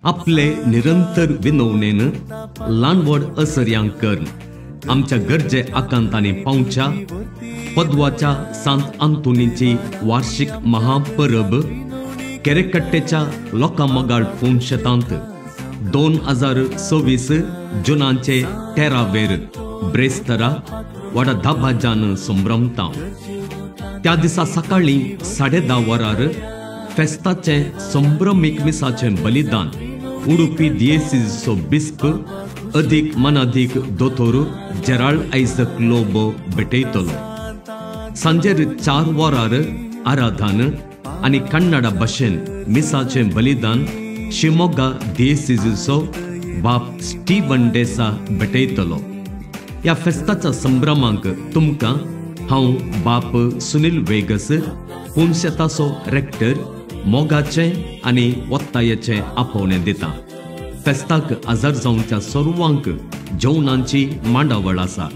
आपले निरंतर विनवणेन ल्हान व्हड असर्यांक करून आमच्या गरजे आकांतांनी पावच्या पदवाच्या सांत आंतोनीची वार्षिक महापरब केरेकट्टेच्या लोकां मोगाळ फोंशेतांत 2026 जुनाचे 13 वेर ब्रेस्तरा वाडा धाबाजान संभ्रमता। त्या दिसा सकाळीं 10:30 वरार फेस्ताचें संभ्रमीक मिसाचें बलिदान उडुपी दियेसीचो बिस्प अधीक मनाधीक दोतोर जेराल्ड आयझक लोबो भेटयतलो। सांजेर 4 वरार आराधन आनी कन्नडा भाशेन मिसाचें बलिदान शिमोगा दियेसीचो बाप स्टीवन डेसा भेटयतलो। ह्या फेस्ताच्या संभ्रमांक तुमकां हांव बाप सुनील वेगस पुनशेताचो रेक्टर मोगाचें आनी वत्तायेचें आपोवणें दिता। फेस्ताक हजर जावच्या सर्वांक जेवणांची मांडावळ आसा।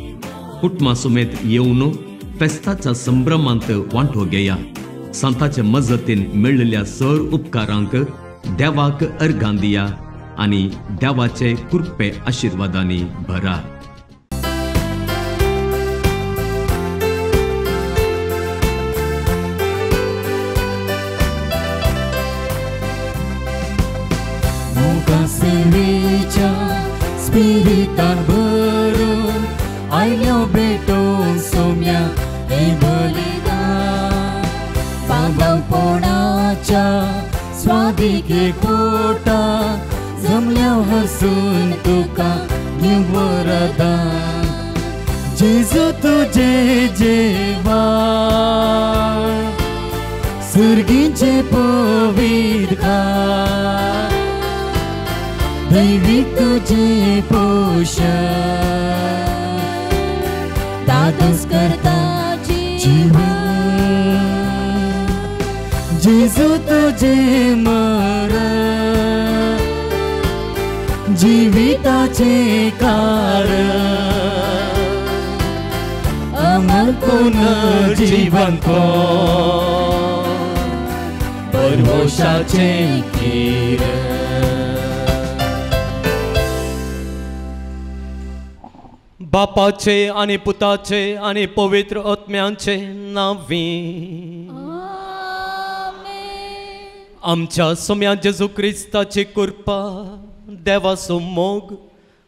कुटुंबा समेत येवन फेस्ताच्या संभ्रमांत वांटो घेया। सांताचे मजतीन मेळिल्ल्या सर उपकारांक देवाक अर्घां दिया आनी देवाचे कृपे आशिर्वादांनी भरा। सेवेच्या स्पिरितान भरून आयल्यो भेटोवन सोम्या हे बलिदान बांदवपणाच्या स्वादिके कोटा जमल्या हसून तुका घेवं वरदान। जेजू तुझे जेवा सर्गीचे पवित्र दैवी तुझे पोषण दादोस करता जीवन। जेजू तुझे मरण जिविताचे कारण अमर पुनर्जीवन परवशाचे किरण। बापाचे आनी पुताचे आनी पवित्र आत्म्यांचे नांवी आमच्या सोम्या जेजू क्रिस्ताची कृपा, देवाचो मोग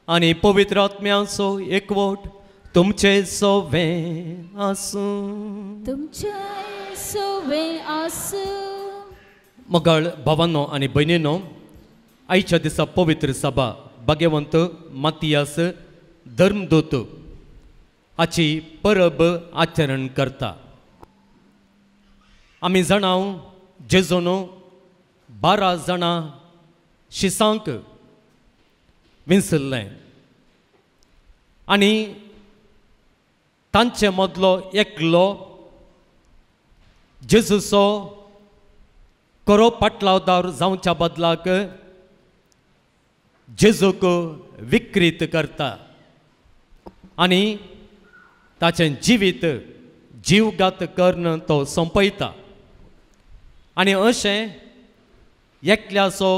आनी पवित्र आत्म्याचो एकवट तुमचे सोवें आसूं। तुमचे सोवें आसूं। मगाळ भावांनो आनी भयणीनो, आयच्या दिसा पवित्र सभा भाग्यवंत मातियास धर्मदूत हाची परब आचरण करता। आमी जाणां जेजून 12 जाणां शिसांक विंचल्लें आनी तांचे मदलो एकलो जेजूचो खरो पाटलावदार जावच्या बदलाक जेजूक विकृत करता आनी ताचें जिवीत जीवघात करून तो सोंपयता आनी अशें एकल्याचो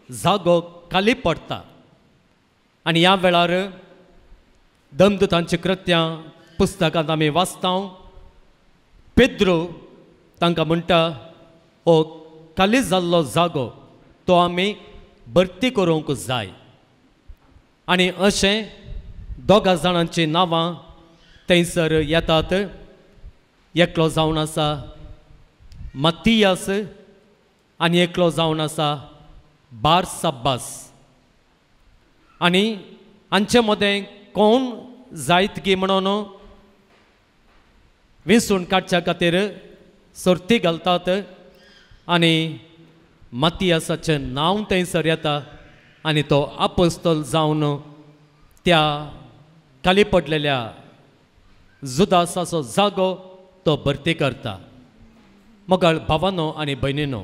जागो खाली पडटा। आनी ह्या वेळार दमदूतांची कृत्यां पुस्तकांत आमी वाचता, पेद्रो तांकां म्हणटा हो खाली जाल्लो जागो तो आमी भरती करूंक जाय। आनी अशें 2 जाणांची नांवां थंयसर येतात। एकलो जावन आसा मातियास आनी एकलो जावन आसा बारसब्बास। आनी हांचे मदें कोण जायत गी म्हणून विंचून काडच्या खातीर सर्ती घालतात आनी मातियासाचें नांव थंयसर येता आनी तो आपोस्तल जावन त्या खाली पडलेल्या जुदासाचो जागो तो भरती करता। मगाळ भावानो आनी भयणीनो,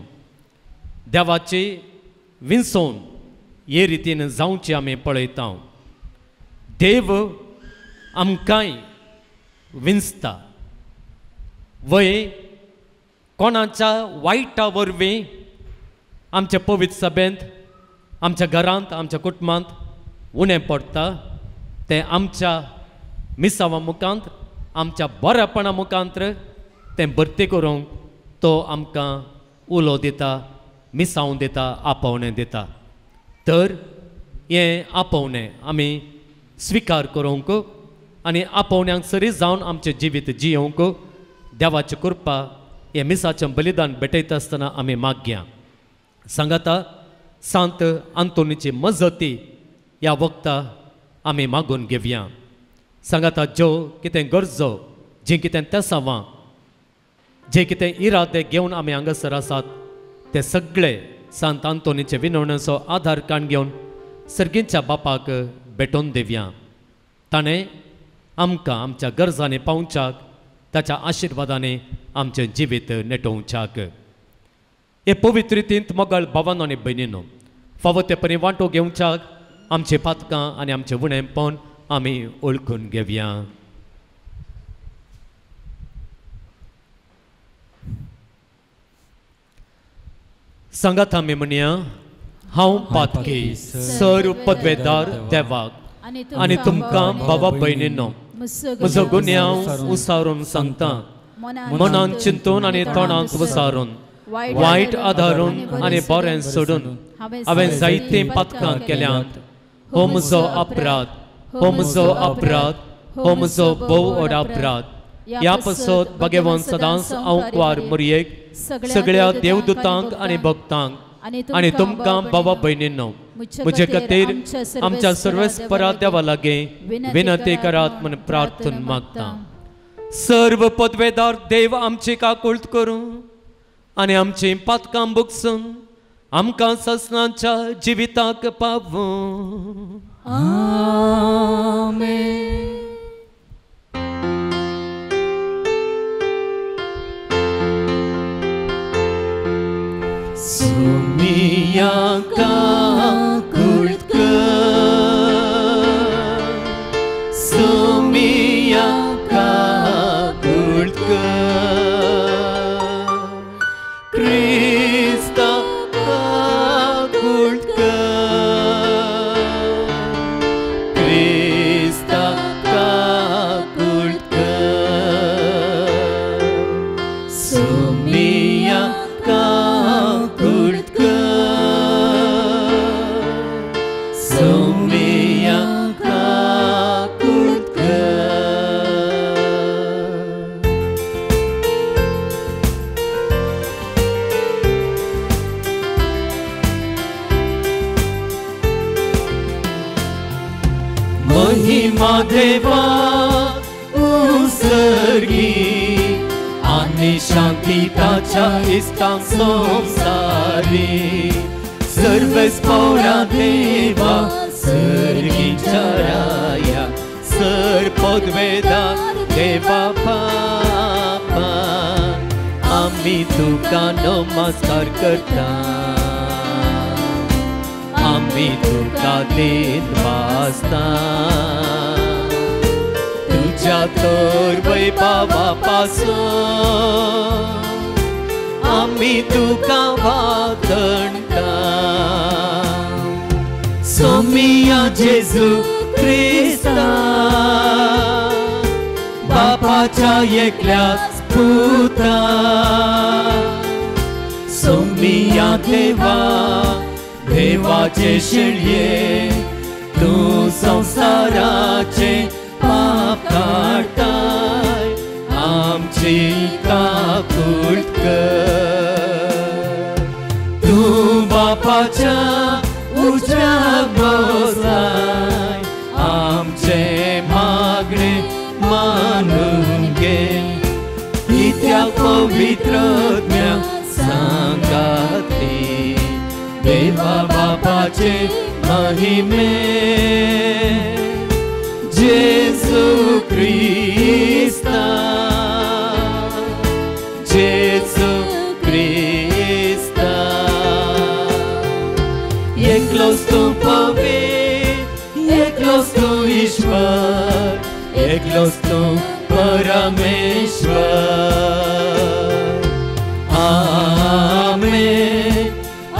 देवाची विंचोवन हे रितीन जावची आमी पळयता। देव आमकांय विंचता वय कोणाच्या वायटा वरवीं आमचे पवित्र सभेंत आमच्या घरांत आमच्या कुटुंबांत उणें पडटा तें आमच्या मिसावा मुखांत आमच्या बरेपणा मुखांत तें भरती करूंक तो आमकां उलो दिता, मिसावूं दिता, आपोवणें दिता। तर हें आपोवणें आमी स्विकार करूंक आनी आपोवण्यांक सरी जावन आमचें जिवीत जियोवंक देवाची कृपा हें मिसाचें बलिदान भेटयता आसतना आमी मागया। सांगाता सांत आंतोनीची मजती ह्या वखता आमी मागून घेवया। सांगाता ज्यो कितें गरजो, जीं कितें तेसावां, जे कितें इरादे घेवन आमी हांगासर आसात ते सगळे सांत आंतोनीचे विनवणेचो आधार कार्ड घेवन सर्गींच्या बापाक भेटोवन दिवया। ताणें आमकां आमच्या गरजांनी पावच्याक ताच्या आशिर्वादांनी आमचें जिवीत नेटोवच्याक। हे पवित्र रितींत मोगाळ भावानो आनी भयणीनो फावो ते परी वांटो घेवच्याक आमचीं पातकां आनी आमचें उणेंपण आमी वळखून घेवया। सांगात आमी म्हणया, हांव पातकी सर पदवेदार देवाक आनी तुमकां भावा भयणीनो म्हजो गुन्यांव उसारून सांगता, मनान चिंतून आनी तोंडांत उसारून वायट आदारून आनी बरें सोडून हांवें जायतीं पातकां केल्यांत। हो म्हजो अपराध, हो म्हजो अपराध, हो म्हजो भोव व्हड अपराध। ह्या पासत भगवान सदांच हांव कुवार मुरयेक सगळ्या देवदूतांक आनी भक्तांक आनी तुमकां भावा भयणींनो म्हजे खातीर आमच्या सर्वेस्परा देवा लागीं विनंती करात म्हूण प्रार्थना मागता। सर्व पदवेदार देव आमची काकुळट करूं आनी आमचीं पातकां भोगसून आमकां ससनाच्या जिविताक पावूं। आमेन। सुमिया काकुळट कर, सुमिया काकुळट कर, क्रिस्ता काकुळट कर, क्रिस्ता काकुळट कर, सुमिया काकुळट कर, सुमिया काकुळट कर। महिमा देवा उसर्गी आनी शांती ताच्या इश्टांक संवसारी, सर्वेस्परा देवा सर्गीच्या राया, सर पदवेदा देवा बापा आमी तुका नमस्कार करता, आमी तुका देन वाजता, तुज्या तर वैभवा पासून आमी तुका वाखणटा। सोमिया जेजू क्रिस्ता बापाच्या एकल्याच पुता, सोमिया देवा देवाचे शेळये तूं संवसाराचे पाप काडटाय आमची काकुळट कर, तूं बापाच्या उजव्या बसलाय आमचे मागणे मानून घे, कित्याक पवित्र आत्म्या सांगाती देवा बापाचे महिमे जेजू क्रिस्ता, जेजू क्रिस्ता। एकलोच तूं पवित्र, एकलोच तूं ईश्वर, एकलोच तूं परमेश्वर। आमेन,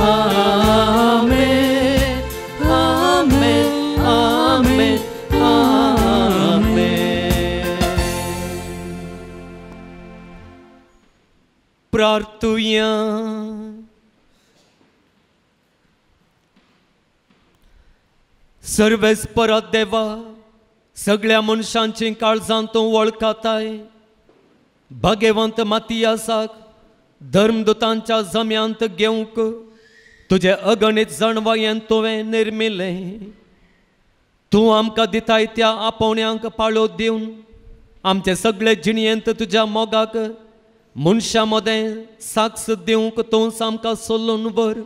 आमेन, सर्वेस्परा देवा, सगळ्या मनशांची काळजां तूं वळखताय। भाग्यवंत मातियासाक धर्मदूतांच्या जम्यांत घेवंक तुजे अगणीत जाणवायेन तुवें निर्मिलें। तूं आमकां दिताय त्या आपोवण्यांक पाळो दिवन आमचे सगळे जिणयेंत तुज्या मोगाक मनशां मदें साक्ष दिवंक तूं आमकां सोलून व्हर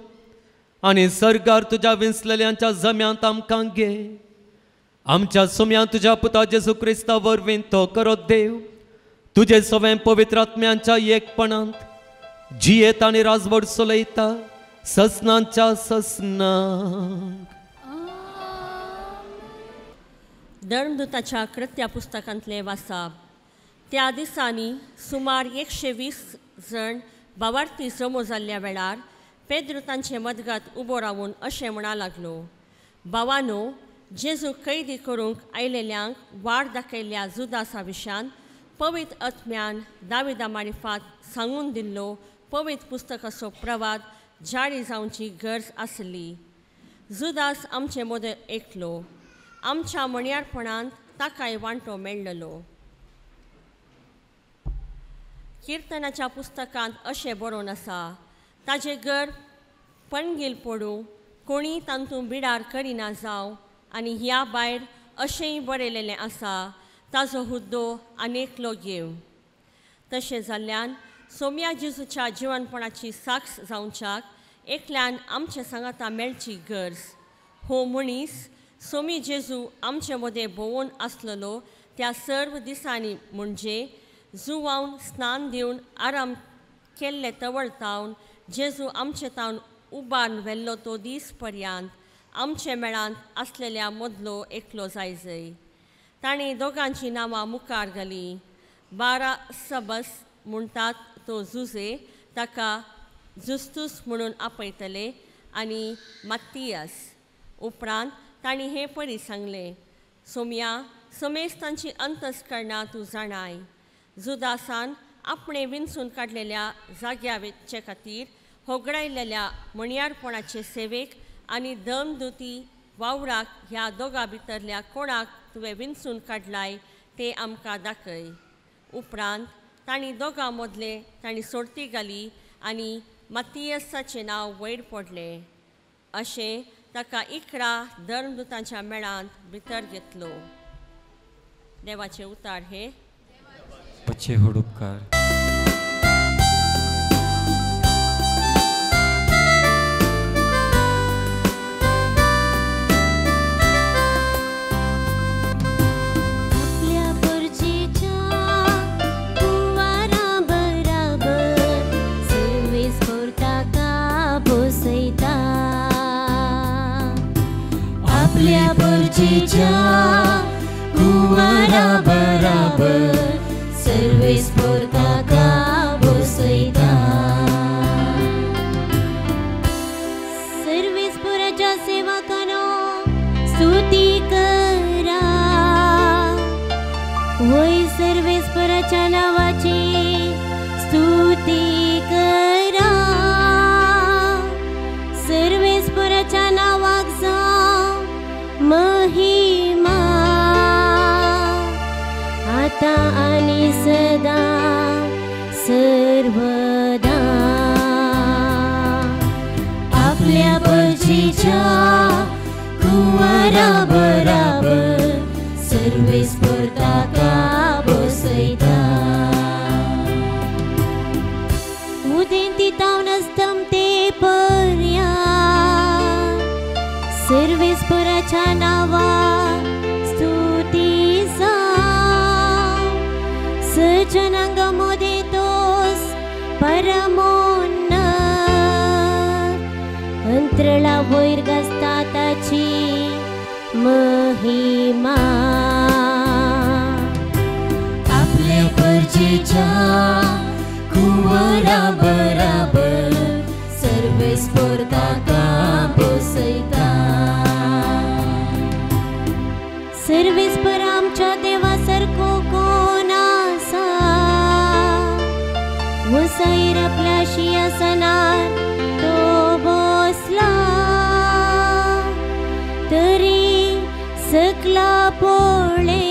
आनी सरकार तुज्या विंचलेल्यांच्या जम्यांत आमकां घे। आमच्या सुम्या तुज्या पुता जेजू क्रिस्ता वरवीं तो करत देव तुजे सवें पवित्र आत्म्यांच्या एकपणांत जियेत आनी राजवट चलयता ससनाच्या ससनाक। धर्मदूताच्या कृत्या पुस्तकांतले वासाप। त्या दिसांनी सुमार 120 जण बावार्थी जमो जाल्ल्या वेळार पेद्रू तांचे मदगत उबो रावून अशें म्हणा लागलो, बावानो, जेजू कैदी करूंक आयलेल्यांक वाड दाखयल्ल्या जुदासा विशयान पवित्र आत्म्यान दाविदा मारिफात सांगून दिल्लो पवित्र पुस्तकाचो प्रवाद जारी जावची गरज आसली। जुदास आमचे मदें एकलो, आमच्या मणयारपणांत ताकाय वांटो मेळ्ळलो। किर्तनाच्या पुस्तकांत अशें बरोवन आसा, ताजे घर पणगील पडूं, कोणी तांतूं बिडार करिना जावं, आनी ह्या भायर अशेंय बरयलेलें आसा, ताजो हुद्दो आनी एकलो घेवं। तशें जाल्ल्यान सोम्या जेजूच्या जिवनपणाची साक्ष जावच्याक एकल्यान आमचे सांगाता मेळची गरज। हो मनीस सोमी जेजू आमचे मदें भोंवून आसलेलो त्या सर्व दिसांनी, म्हणजे जुवावन स्नान दिवन आराम केल्ले तवळतावन जेजू आमचे तावन उबारून व्हेल्लो तो दीस पर्यंत आमचे मेळांत आसलेल्या मदलो एकलो जायजय। ताणें दोगांची नांवां मुखार घालीं, 12 सबस म्हणटात तो जुजे, ताका जुस्तूस म्हणून आपयतले, आनी मात्तियास। उपरांत तांणी हे परी सांगलें, सोम्या, समेस्तांची अंतस्करणां तूं जाणाय। जुदासान आपणें विंचून काडलेल्या जाग्याचे खातीर होगडायलेल्या मणयारपणाचे सेवेक आनी धर्मदूती वावराक ह्या दोगां भितरल्या कोणाक तुवें विंचून काडलाय ते आमकां दाखय। उपरांत तांणी दोगां मदले तांणी सोडती घाली आनी मातियसाचें नांव वयर पडलें। अशें ताका 11 धर्मदूतांच्या मेळांत भितर घेतलो। देवाचे उतार हे बच्चे हुडुपकार। आपल्या पुरजेच्या कुवारा बराबर सर्वेस पोरताका बसयता। आपल्या पुरजेच्या कुवारा बराबर सर्वेस पोरताका बसयता। सर्वेस पोराच्या सेवकांनो स्तुती करा, वय सर्वेस पोराच्या नावाची स्तुती करा। सर्वेस पोराच्या नावाक जावं महिमा, आता आणि सदा सर्वदा। आपल्या परजीच्या कुंवरा बराबर सर्वेस पोरताका बसयता। उदेंती तावन अस्तमते पर्या सर्वेस पोराच्या नावा स्तुती जावं। सजनांग मोदे तोस परमोन्नत, अंतरळा वयर गाजता ताची महिमा। आपल्या परजेच्या कुंवरा बराबर सर्वेस पोरताका बसयता। सर्वेस पर आमच्या देवा सारको कोण आसा, वसायर आपल्या शिंयासनार तो बसला। तरी सकला पोळे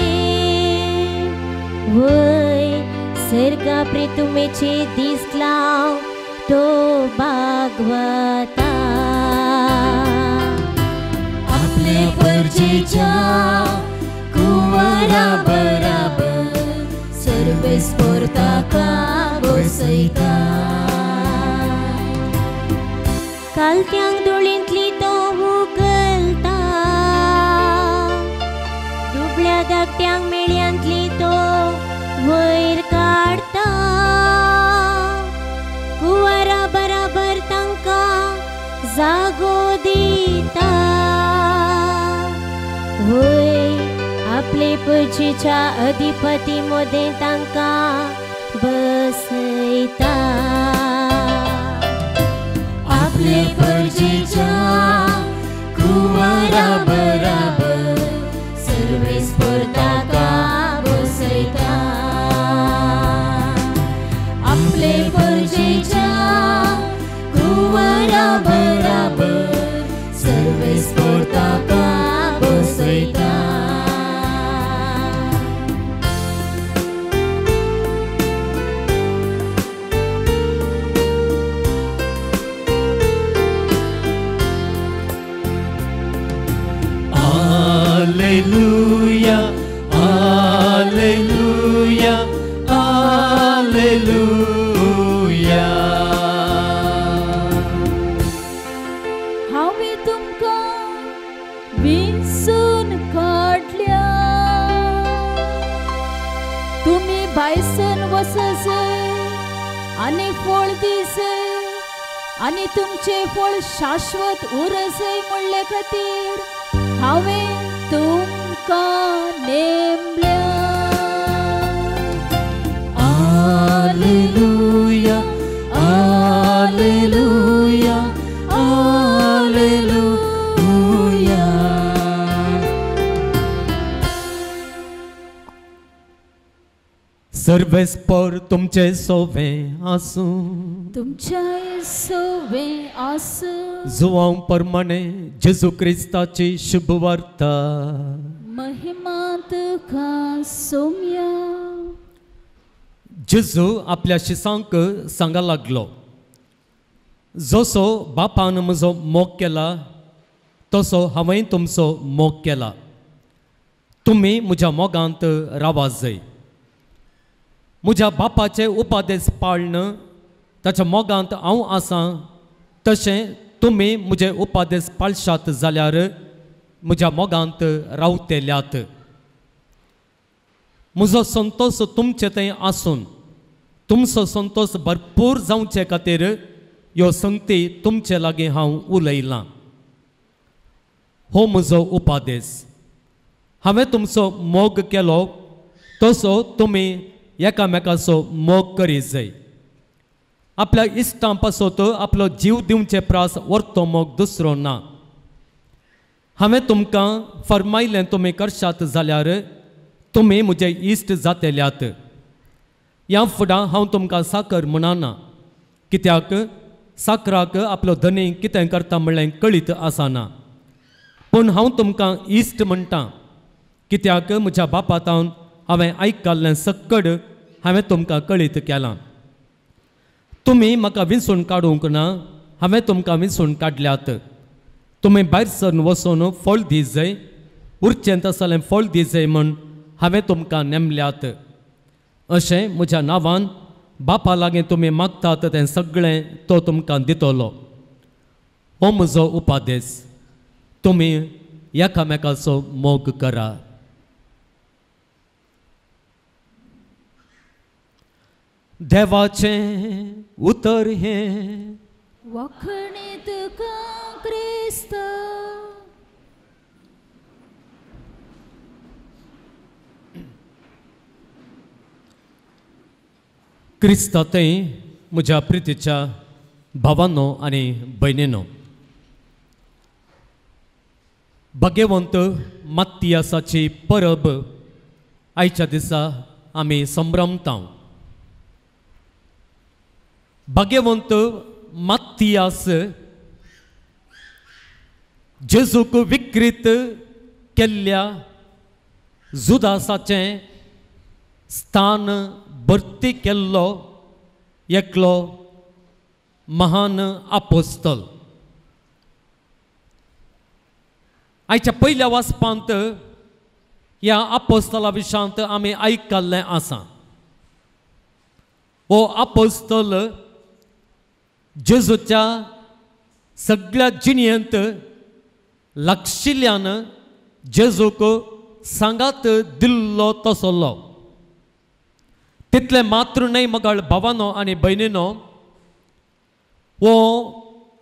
वय सर्गा प्रितुमेचे दिसला तो बागवता. आपले परजेच्या कुंवरा बराबर सर्वेस्पर ताका बसयता. कालत्यांक दोळींतली तो उगलता, दुबळ्या धाकट्यांक मेळ्यांतली तो वयर काडता. कुंवरा बराबर तांकां जागो दिता. वय आपले परजेच्या अधिपती मदें तांकां बसयता. आपले परजेच्या कुंवरा बराबर सर्वेस्पर ताका बसयता. आपले परजेच्या कुंवरा बराबर सर्वेस्पर ताका बसयता. Alleluia, Alleluia, Alleluia. हांवें तुमकां विंचून काडल्या, तुमी भायसन वसजय आनी फळ दिसय आनी तुमचें फळ शाश्वत उरसय म्हणले खातीर हांवें तुमकां नेमल्या. Alleluia, Alleluia, Alleluia. सर्वेस्पर तुमचे सोवे आसूं, तुमचे सोवे आसूं. जुवांव परमाणे जेजू क्रिस्ताची शुभवार्ता. महिमा तुका सोम्या. जेजू आपल्या शिसांक सांगा लागलो, जसो बापान म्हजो मोग केला तसो हांवें तुमचो मोग केला. तुमी म्हज्या मोगांत रावा जाय. म्हज्या बापाचे उपादेश पाळन ताच्या मोगांत हांव आसां तशें तुमी म्हजे उपादेश पाळशात जाल्यार म्हज्या मोगांत रावतेल्यात. म्हजो संतोश तुमचे थंय आसून तुमचो संतोश भरपूर जावचे खातीर ह्यो संगती तुमचे लागीं हांव उलयलां. हो म्हजो उपादेश. हांवें तुमचो मोग केलो तसो तुमी एकामेकाचो मोग करीत जाय. आपल्या इश्टां पासत आपलो जीव दिवचे प्रास व्हरतो मोग दुसरो ना. हांवें तुमकां फर्मायलें तुमी करशात जाल्यार तुमी म्हजे इश्ट जातेल्यात. ह्या फुडां हांव तुमकां साकर म्हणना, कित्याक साकराक आपलो धनी कितें करता म्हणलें कळीत आसना. पूण हांव तुमकां इश्ट म्हणटा, कित्याक म्हज्या बापातावन हांवें आयकल्लें सक्कड हांवें तुमकां कळीत केलां. तुमी म्हाका विंचून काडूंक ना, हांवें तुमकां विंचून काडल्यात. तुमी भायर सरून वचून फळ दी जाय, उरचें तसलें फळ दी जाय म्हूण हांवें तुमकां नेमल्यात. अशें म्हज्या नांवान बापा लागीं तुमी मागतात तें सगळें तो तुमकां दितलो. हो म्हजो उपादेश. तुमी एकामेकाचो मोग करा. देवाचें उतर हें. वखणे तुका क्रिस्त. क्रिस्तांतय म्हज्या प्रितीच्या भावांनो आनी भयणीनो, भाग्यवंत मात्तियासाची परब आयच्या दिसा आमी संभ्रमता. भाग्यवंत मात्तियास जेजूक विकृत केल्ल्या जुदासाचें स्थान भरती केल्लो एकलो महान आपोस्तल. आयच्या पयल्या वाचपांत ह्या आपोस्तला विशांत आमी आयकल्लें आसा. हो आपोस्तल जेजूच्या सगळ्या जिणेंत लागशिल्ल्यान जेजूक सांगात दिल्लो तसलो. तितलें मात्र न्हय मगाळ भावानो आनी भयणीनो, हो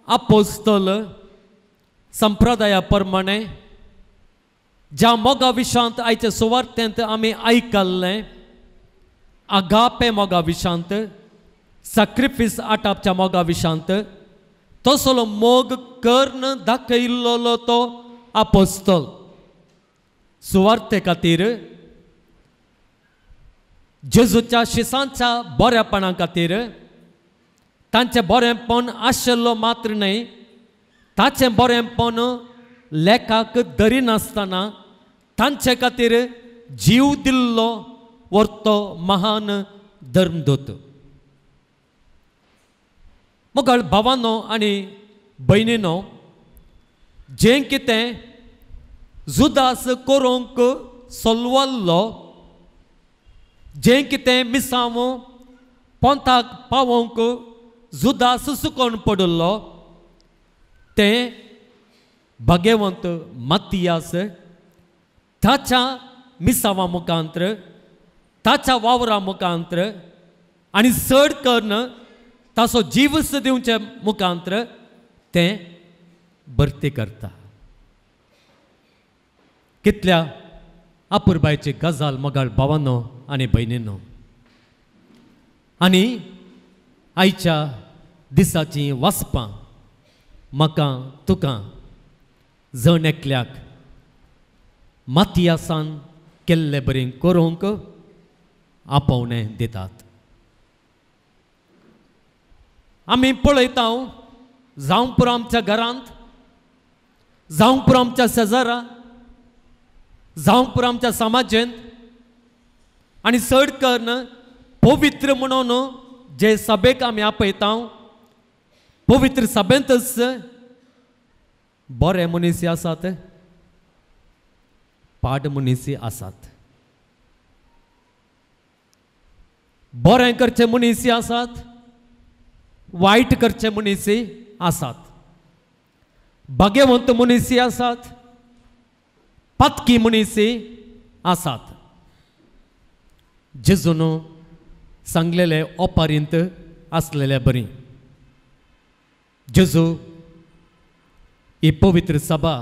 आपोस्तल संप्रदाया प्रमाणे ज्या मोगा विशांत आयच्या सुवार्तेंत आमी आयकल्लें, आगापे मोगा विशांत, साक्रिफीस आटापच्या मोगा विशांत तसलो मोग कर्ण दाखयल्लो तो आपोस्तल. सुवार्ते खातीर, जेजूच्या शिसांच्या बऱ्यापणा खातीर, तांचें बरेंपण आशिल्लो मात्र न्हय, ताचें बरेंपण लेखाक धरिनासतना तांचे खातीर जीव दिल्लो वर्तो महान धर्मदूत. मगळ भावानो आनी भयणीनो, जें कितें जुदास करूंक सलवल्लो, जें कितें मिसांव पोंताक पावोवंक जुदास सुकोन पडिल्लो तें भाग्यवंत मातियास ताच्या मिसांवा मुखांत्र, ताच्या वावरा मुखांत्र आनी चड करून ताचो जीवस दिवचे मुखांत्र तें भरती करता. कितल्या अपुरबायची गजाल मगाळ भावानो आनी भयणीनो. आनी आयच्या दिसाची वाचपां म्हाका तुका जण एकल्याक मातियासान केल्ले बरें करूंक आपोवणें दितात. आमी पळयता जावं पुरो आमच्या घरांत, जावं पुरो आमच्या शेजारा, जावं पुरो आमच्या समाजेंत, आनी चड करून पवित्र म्हणून जे सभेक आमी आपयता, पवित्र सभेंतच बरे मनीस आसात, पाड मनीस आसात, बरें करचे मनीस आसात, वायट करचे मनीस आसात, भाग्यवंत मनीस आसात, पातकी मनीस आसात. जेजून सांगलेले ओपारींत आसलेले बरी जेजू ही पवित्र सभा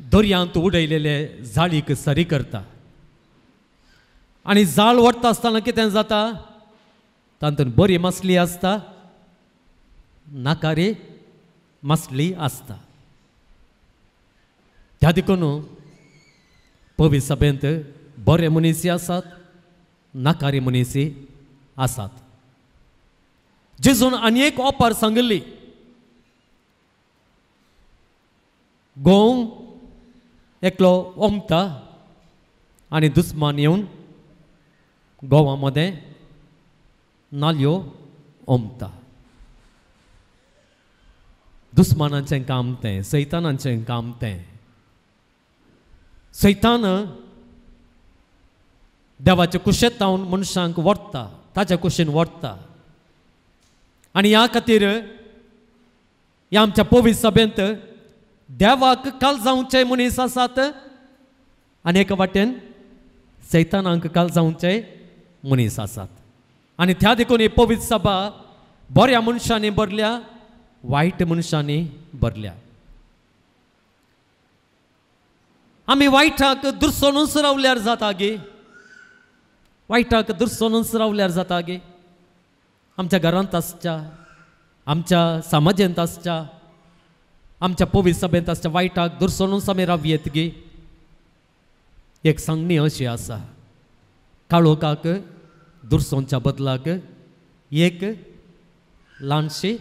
दर्यांत उडयलेले जाळीक सरी करता आनी जाळ ओडटा आसतना कितें जाता, तातूंत बरी मासली आसता, नाकारी मासली आसता. त्या देखून पवित्र सभेंत बरे मनीस आसात, नाकारी मनीस आसात. जेजून आनी एक ओपार सांगिल्ली, गोंव एकलो ओमता आनी दुस्मान येवन गोवा मदें नालयो ओमता. दुस्मानाचें काम तें, सैतानाचें काम तें. सैतान देवाचे कुशेत तावन मनशांक व्हरता, ताच्या कुशीन व्हरता. आनी ह्या खातीर ह्या आमच्या पवित्र सभेंत देवाक काल जावचे मनीस आसात आनी एका वाटेन सैतानांक काल जावचे मनीस आसात. आनी त्या देखून ही पवित्र सभा बऱ्या मनशांनी भरल्या, वायट मनशांनी भरल्या. आमी वायटाक दुरसोनूच रावल्यार जाता गे, वायटाक दुरसोनूच रावल्यार जाता गे. आमच्या घरांत आसच्या, आमच्या समाजेंत आसच्या, आमच्या पवित्र सभेंत आसच्या वायटाक दुरसोनूच आमी रावयेत गे. एक सांगणी अशी आसा, काळोखाक दुरसोनच्या बदलाक एक ल्हानशी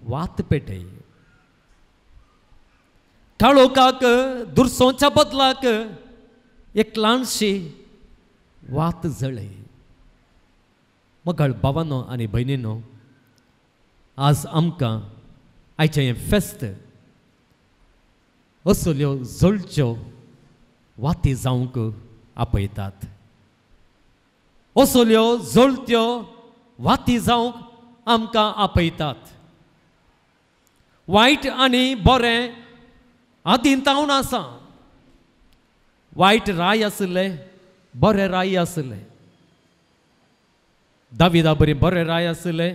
वात पेटय. काळोखाक दुरसोच्या बदलाक एक ल्हानशी वात जळय. मगळ भावानो आनी भयणीनो, आज आमकां आयचें हें फेस्त असल्यो जळच्यो वाती जावंक आपयतात, असल्यो जळत्यो वाती जावंक आमकां आपयतात. वायट आनी बरें आदीं तावन आसा. वायट राय आशिल्ले, बरे राय आशिल्ले. दाविदा बरी बरे राय आशिल्ले,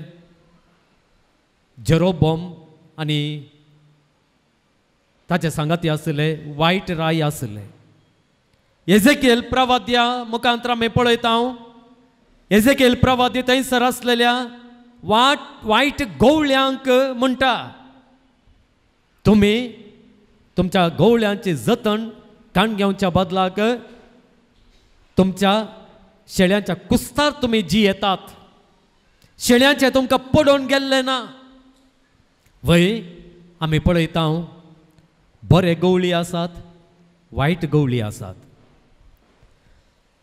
जेरोबोम आनी ताचे सांगाती आशिल्ले वायट राय आशिल्ले. एजेकेल प्रवाद्या मुखांतर आमी पळयता, एजेकेल प्रवादी थंयसर आसलेल्या वायट गवळ्यांक म्हणटा, तुमी तुमच्या गवळ्यांची जतन काण घेवच्या बदलाक तुमच्या शेळ्यांच्या कुस्तार तुमी जियेतात, शेळ्यांचें तुमकां पडोवन गेल्लें ना. वय आमी पळयता बरे गवळी आसात, वायट गवळी आसात.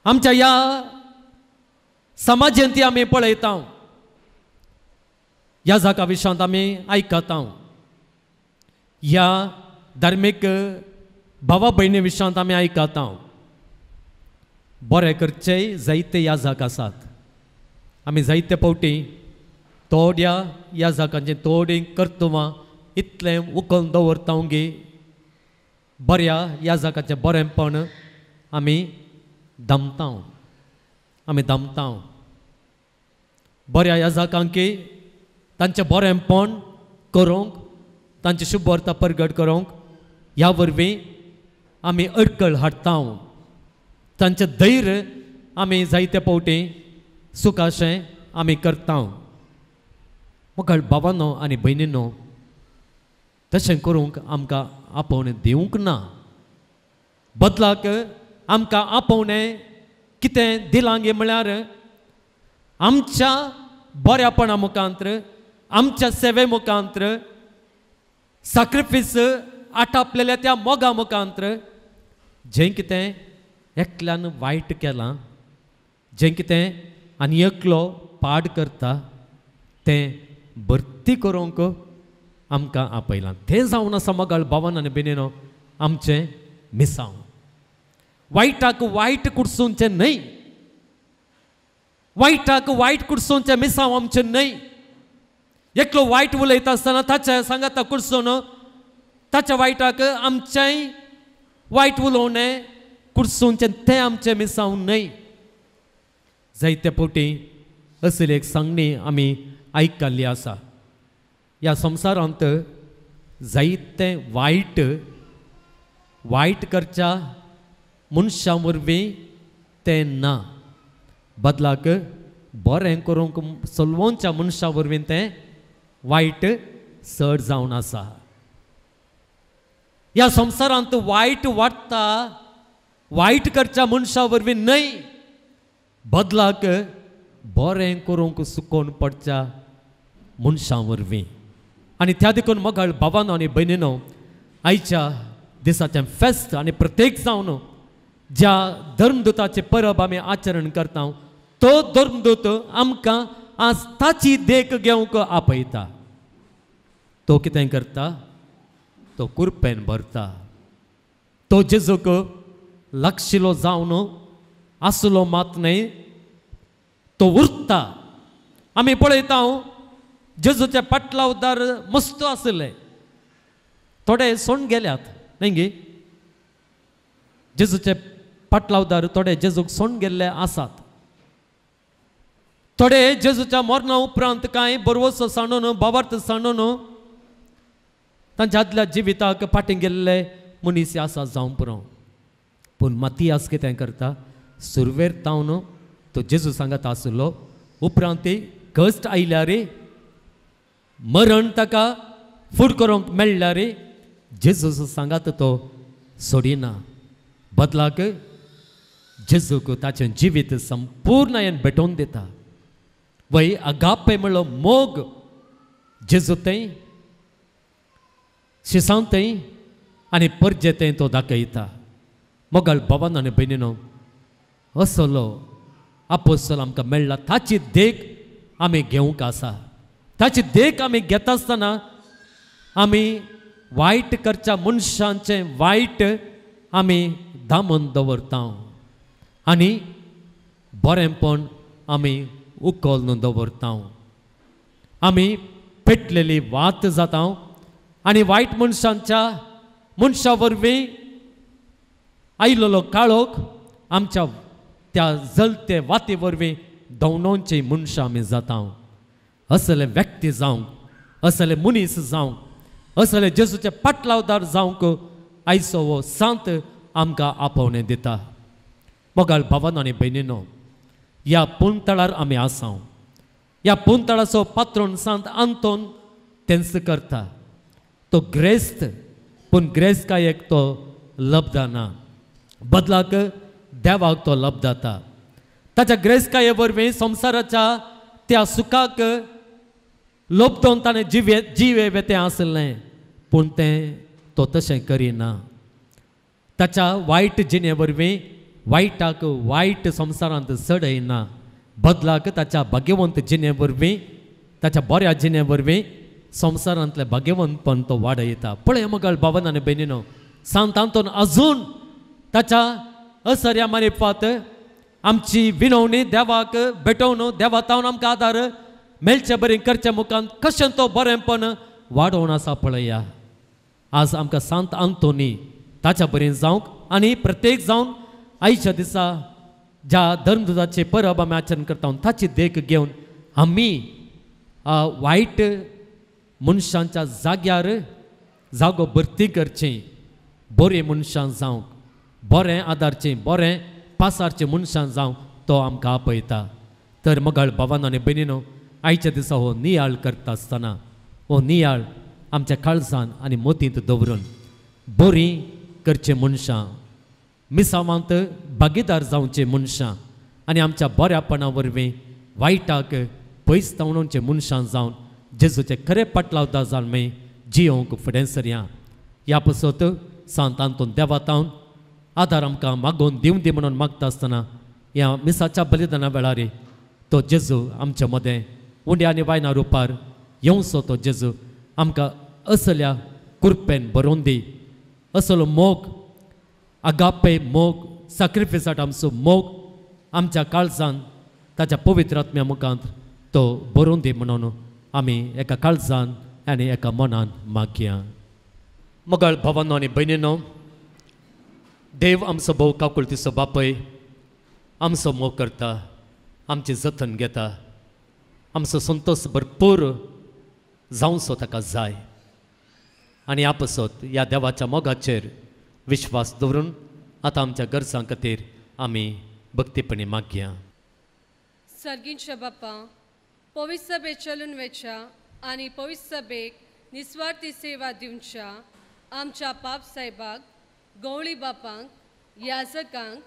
आमच्या ह्या समाजेंत आमी पळयता, ह्या जाका विशयांत आमी आयकता, ह्या धार्मीक भावा भयणी विशयांत आमी आयकता. बरें करचे जायते याजक आसात. आमी जायते फावटी थोड्या याजकांचें थोडीं कर्तुवां इतलें उखलून दवरता गे बऱ्या याजकाचें बरेंपण आमी दमता, आमी दमता. बऱ्या याजकांक तांचें बरेंपण करूंक, तांची शुभवार्ता परगट करूंक ह्या वरवीं आमी अडकळ हाडटा. तांचें धैर्य आमी जायते फावटी सुखाशें आमी करता. मुखार भावानो आनी भयणीनो, तशें करूंक आमकां आपोवणें दिवंक ना. बदलाक आमकां आपोवणें कितें दिलां गे म्हळ्यार आमच्या बऱ्यापणा मुखांत्र, आमच्या सेवे मुखांत्र, साक्रिफीस आटापलेल्या त्या मोगा मुखांत्र जें कितें एकल्यान वायट केलां, जें कितें आनी एकलो पाड करता तें भरती करूंक आमकां आपयलां. तें जावन आसा मगाळ भावान आनी भयणीनो आमचें मिसांव. वायटाक वायट कुडसूनचें न्हय, वायटाक वायट कुडसूनचें मिसांव आमचें न्हय. एकलो वायट उलयता आसतना ताच्या सांगाता कुडसून ताच्या वायटाक आमचेंय वायट उलोवणें कुडसूनचें तें आमचें मिसांव न्हय. जायते फावटी असली एक सांगणी आमी आयकल्ली आसा. ह्या संवसारांत जायते वायट वायट करच्या मनशां वरवीं तें ना, बदलाक बरें करूंक चलोवच्या मनशां वरवीं तें वायट चड जावन आसा. ह्या संवसारांत वायट वाडटा वायट करच्या मनशां वरवीं न्हय, बदलाक बरें करूंक सुकोवन पडच्या मनशां वरवीं. आनी त्या देखून मगाळ भावानो आनी भयणीनो, आयच्या दिसाचें फेस्त आनी प्रत्येक जावन ज्या धर्मदूताचे परब आमी आचरण करता तो धर्मदूत आमकां आज ताची देख घेवंक आपयता. तो कितें करता? तो कुरपेन भरता. तो जेजूक लागशिलो जावन आसलो मात न्हय, तो उरता. आमी पळयता जेजूचे पाटलावदार मस्त आशिल्ले, थोडे सोण गेल्यात न्हय गे. जेजूचे पाटलावदार थोडे जेजूक सोण गेल्ले आसात. थोडे जेजूच्या मरणा उपरांत कांय बरवसो सांडून, भावार्थ सांडून तांच्या आदल्या जिविताक फाटीं गेल्ले मनीस आसा जावं पुरो. पूण मातियास कितें करता? सुरवेर तावन तो जेजू सांगत आसलो, उपरांत कश्ट आयल्यार, मरण ताका फूड करूंक मेळ्ळ्यार जेजू सांगात तो सोडिना. बदलाक जेजूक ताचें जिवीत संपूर्णायन भेटोवन दिता. वय अगापे म्हणलो मोग जेजू थंय, शिसांव थंय, आनी परजे तें तो दाखयता. मोगाळ भावान आनी भयणीनो, असलो आपोस्तल आमकां मेळ्ळा, ताची देख आमी घेवंक आसा. ताची देख आमी घेता आसतना आमी वायट करच्या मनशांचें वायट आमी दामून दवरता आनी बरेंपण आमी उखलून दवरता. आमी पेटलेली वात जाता आनी वायट मनशांच्या मनशा वरवीं आयिल्लो काळोख आमच्या त्या जलते वाती वरवीं दवणोवची मनशां आमी जाता. असले व्यक्ती जावंक, असले मनीस जावंक, असले जेजूचे पाटलावदार जावंक आयचो हो सांत आमकां आपोवणें दिता. मोगाळ भावान आनी भयणीनो, ह्या पुंतळार आमी आसा. ह्या पुंतळाचो पात्रोन सांत आंतोन तेंच करता. तो ग्रेस्त, पूण ग्रेस्तकायेक तो लब्धना, बदलाक देवाक तो लब्धता. ताच्या ग्रेस्तकाये वरवीं संवसाराच्या त्या सुखाक लोबदोन ताणें जिवे जिवे वेतें आसलें, पूण तें तो तशें करिना. ताच्या वायट जिणे वरवीं वायटाक वायट संवसारांत चडयना, बदलाक ताच्या भाग्यवंत जिणे वरवीं, ताच्या बऱ्या जिणे वरवीं संवसारांतलें भाग्यवंतपण तो वाडयता. पळय मोगाळ भावान आनी भयणीनो, सांत आंतोन अजून ताच्या असर्या मारिफात आमची विनवणी देवाक भेटोवन देवा तावन आमकां आदार मेळचे बरें करच्या मुखान कशें तो बरेंपण वाडोवन आसा. पळया आज आमकां सांत आंतोनी ताच्या बरें जावंक आनी प्रत्येक जावन आयच्या दिसा ज्या धर्मदुताचे परब आमी आचरण करता ताची देख घेवन आमी वायट मनशांच्या जाग्यार जागो भरती करची, बरें मनशां जावंक, बरें आदारचें, बरें पासारचें मनशां जावंक तो आमकां आपयता. तर मोगाळ भावान आनी भयणीनो, आयच्या दिसा हो नियाळ करता आसतना हो नियाळ आमच्या काळजान आनी मतींत दवरून बरीं करचें मनशां, मिसावांत भागीदार जावचें मनशां आनी आमच्या बऱ्यापणा वरवीं वायटाक पयस धांवडोवचें मनशां जावन जेजूचे खरे पाटलावदार जावन आमी जियोंक फुडें सरया. ह्या पासत सांत आंतोन देवा तावन आदार आमकां मागोवन दिवं दी म्हणून मागता आसतना ह्या मिसाच्या बलिदाना वेळार तो जेजू आमच्या मदें उंड्या आनी वायना रुपार येवचो. तो जेजू आमकां असल्या कुरपेन बरोवन दी, असलो मोग, आगापे मोग, साक्रिफिसाट आमचो मोग आमच्या काळजान ताच्या पवित्र आत्म्या मुखांत तो बरोवन दी म्हणून आमी एका काळजान आनी एका मनान मागया. मोगाळ भावानो आनी भयणीनो, देव आमचो भोव काकुळतीचो बापय आमचो मोग करता, आमचें जतन घेता, आमचो संतोश भरपूर जावचो ताका जाय. आनी ह्या पासत ह्या देवाच्या मोगाचेर विश्वास दवरून आतां आमच्या गरजां खातीर आमी भक्तीपणी मागया. सर्गींच्या बापा, पवित्र सभेत चलून वेच्या आनी पवित्र सभेक निस्वार्थी सेवा दिवच्या आमच्या पाप साहेबाक, गवळी बापांक, याजकांक,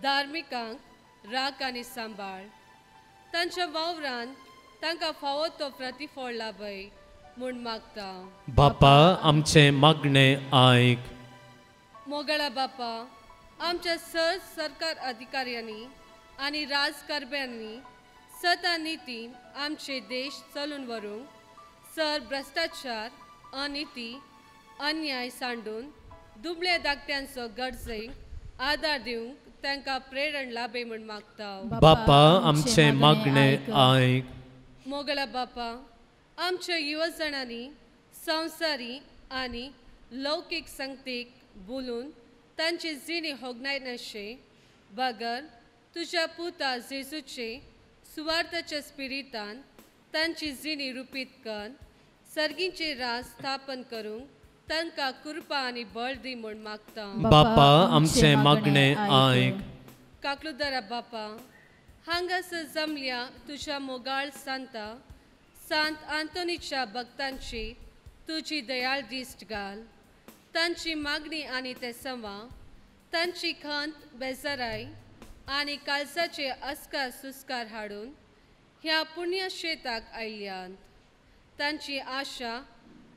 धार्मिकांक राख आनी सांबाळ. तांच्या वावरान तांकां फावो तो प्रतिफळ लाभय म्हूण मागता. बापा आमचें मागणें आयक. मोगळा बापा, आमच्या सर सरकार अधिकाऱ्यांनी आनी राजकारब्यांनी सत आनी नितीन आमचे देश चलून व्हरूंक सर भ्रश्टाचार, अनिती, अन्याय सांडून दुबळ्या धाकट्यांचो गरजेक आदार दिवंक तांकां प्रेरण लाभे म्हूण मागता. बापा आमचें मागणें आयक. मोगळा बापा, आमच्या युवजणांनी संवसारी आनी लौकीक संगतीक बोलून तांची जिणी होगणायनाशे बगर तुज्या पुता जेजूचे सुवार्थाच्या स्पिरितान तांची जिणी रुपीत कर सर्गींचे राज स्थापन करूंक तांकां कृपा आनी बळ दी म्हूण मागता. बापा आमचें मागणें आयक. काकलुदारा बापा, हांगासर जमल्या तुज्या मोगाळ सांता सांत आंतोनीच्या भक्तांची तुजी दयाळ दिश्ट घाल. तांची मागणी आनी ते संवा, तांची खंत बेजाराय आनी काळजाचे अस्कार सुस्कार हाडून ह्या पुण्यक्षेत्राक आयल्यात. तांची आशा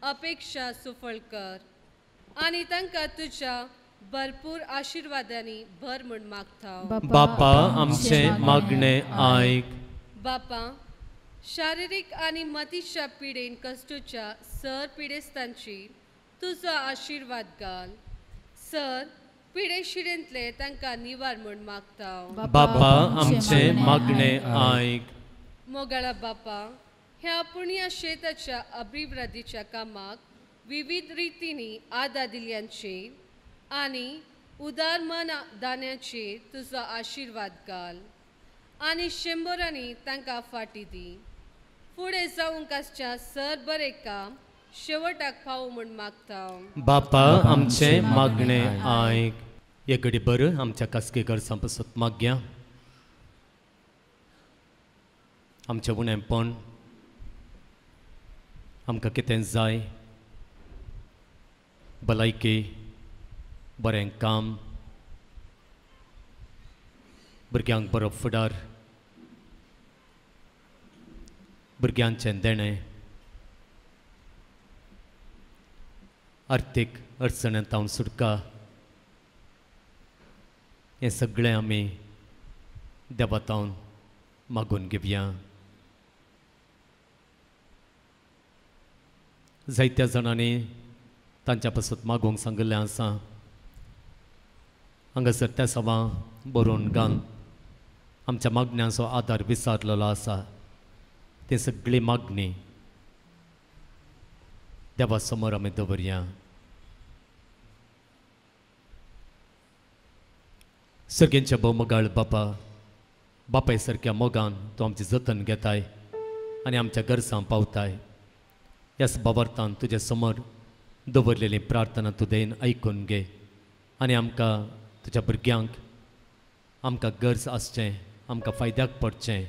अपेक्षा सुफळ कर आनी तांकां तुज्या भरपूर आशिर्वादांनी भर म्हूण मागता. बापा आमचें मागणें आयक. बापा शारिरीक आनी मतीच्या पिडेन कश्टूच्या सर पिडेस्तांची तुजो आशिर्वाद घाल. सर पिडेशिरेंतले तांकां निवार म्हूण मागता. बापा आमचें मागणें आयक. मोगाळा बापा ह्या पुण्य शेताच्या अभिवृद्धीच्या कामाक विविध रितींनी आदार दिल्यांची आनी उदार मन दान्याचेर तुजो आशिर्वाद घाल आनी शंबरांनी तांकां फाटी दी. फुडें जावंक आसच्या सर बरें काम शेवटाक पावूं म्हूण मागता. बापा आमचें मागणें आयक. हे घडी बरं आमच्या खासगी गरजां पासत मागया. आमचें उणेपण आमकां कितें जाय, भलायकी, बरें काम, भुरग्यांक बरो फुडार, भुरग्यांचें देणें, आर्थीक अडचणेंत सुटका, हें सगळें आमी देवातावन मागून घेवया. जायत्या जाणांनी तांच्या पासत मागूंक सांगिल्लें आसा. हांगासर त्या सवां बरोवन घाल आमच्या मागण्यांचो आदार विचारलेलो आसा. ती सगळी मागणी देवा समोर आमी दवरया. सर्गेंच्या भोवमोगाळ बापा, बापाय सारक्या मोगान तूं आमचें जतन घेताय आनी आमच्या गरजां पावताय. ह्याच बाबार्थान तुज्या समोर दवरलेली प्रार्थना तूं देन आयकून घे आनी आमकां तुज्या भुरग्यांक आमकां गरज आसचें, आमकां फायद्याक पडचें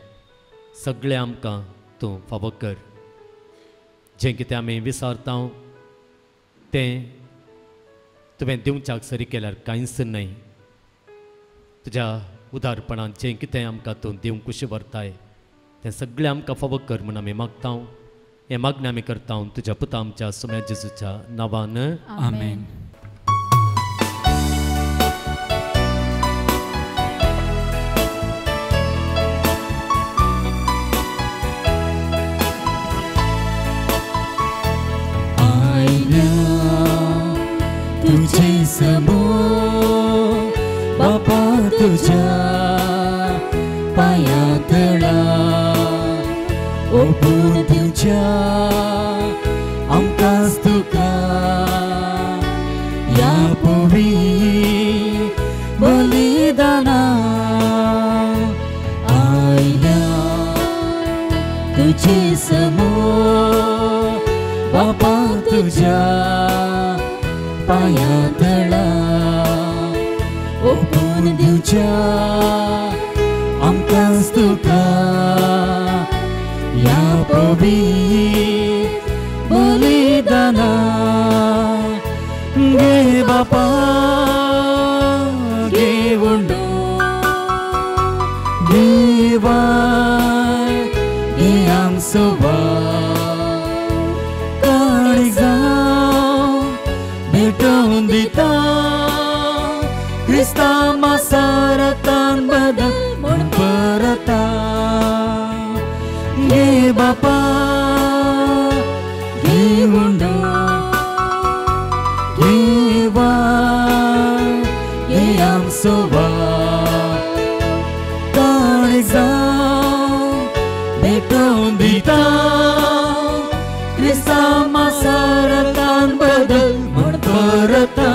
सगळें आमकां तूं फावो कर. जें कितें आमी विसारता तें तुवें दिवच्याक सरी केल्यार कांयच न्हय. तुज्या उदारपणान जें कितें आमकां तूं दिवंक कुशी व्हरताय तें सगळें आमकां फावो कर म्हूण आमी मागता. हें मागणें आमी करता तुज्या पुता आमच्या सोम्या जेजूच्या नांवान, आमेन. तुझे समोर बापा तुझ्या पांयातळा ओपून दिवच्या आमकांच तुका ह्या पवी बलिदाना आयल्या तुझे समोर बापा तुझ्या पांयातळा ओपून दिवच्या आमकांच तुका ह्या पवित्र बलिदाना. घे बापा घेवन देवा घे आमचो भेटोवन दिता क्रिस्ता मासारतान बदल म्हूण परता. घे बापा घेवन देवा घे आमचो काळजां भेटोवन दिता क्रिस्ता मासारतान बदल म्हूण परता.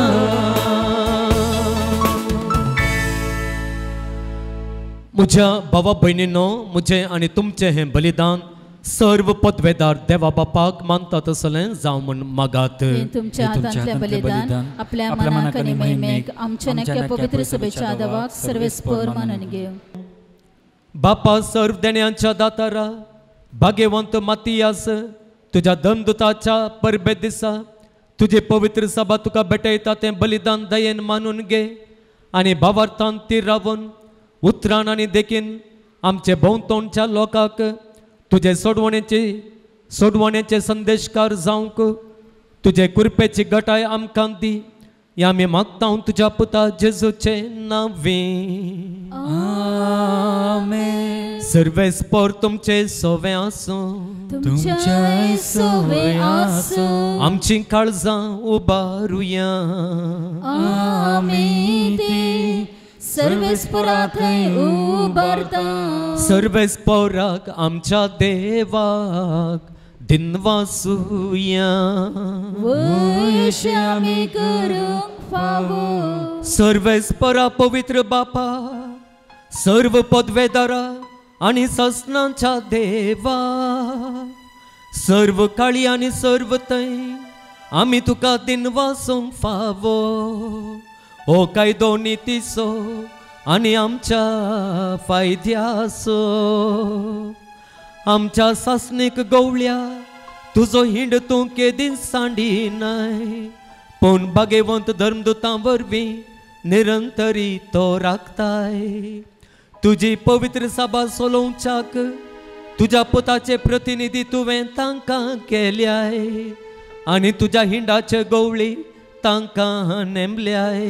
म्हज्या भावा भयणीनो, म्हजें आनी तुमचें हें बलिदान सर्व पदवेदार देवा बापाक मानता तसलें जावं म्हूण मागात. तुमच्या हातांतलें बलिदान आपल्या मनाक आनी महिमेक आमच्या नक्या पवित्र सभेच्या देवाक सर्वेस्पर मानून घेव. बापा सर्व देण्यांच्या दातारा भाग्यवंत मातियास, तुज्या दमदुताच्या परबे दिसा तुजे पवित्र सभा तुका भेटयता तें बलिदान दयेन मानून घे आनी भावार्थान ती रावन उतरान आनी देखीन आमचे भोंवतणच्या लोकांक तुजे सोडवणेचे संदेशकार जावंक तुजे कृपेची गटाय आमकां दी या आमी मागता तुज्या पुता जेजूचे नांवे. आमेन. सर्वेस्पोर तुमचे सोवे आसूं. तुमचे सोवे आसूं. आमची काळजां उबारुया. आमी ती सर्वेस्पोरा थंय उबारता. सर्वेस्पोराक आमच्या देवाक दिनवासुया. वयशे आमी करूंक फावो. सर्वेस्पोरा पवित्र बापा, सर्व पदवेदारा आनी ससनाच्या देवा, सर्व काळी आनी सर्व थंय आमी तुका दिनवासूंक फावो. हो कायदो नितीचो आनी आमच्या फायद्याचो. आमच्या सासणीक गवळ्या तुजो हिंड तूं केदीं सांडी नाय, पूण भागेवंत धर्मदुतां वरवीं निरंतरी तो राखताय. तुजी पवित्र सभा सोलोवच्याक तुज्या पुताचे प्रतिनिधी तुवें तांकां केल्याय आनी तुज्या हिंडाचे गवळी तांकां नेमल्याय.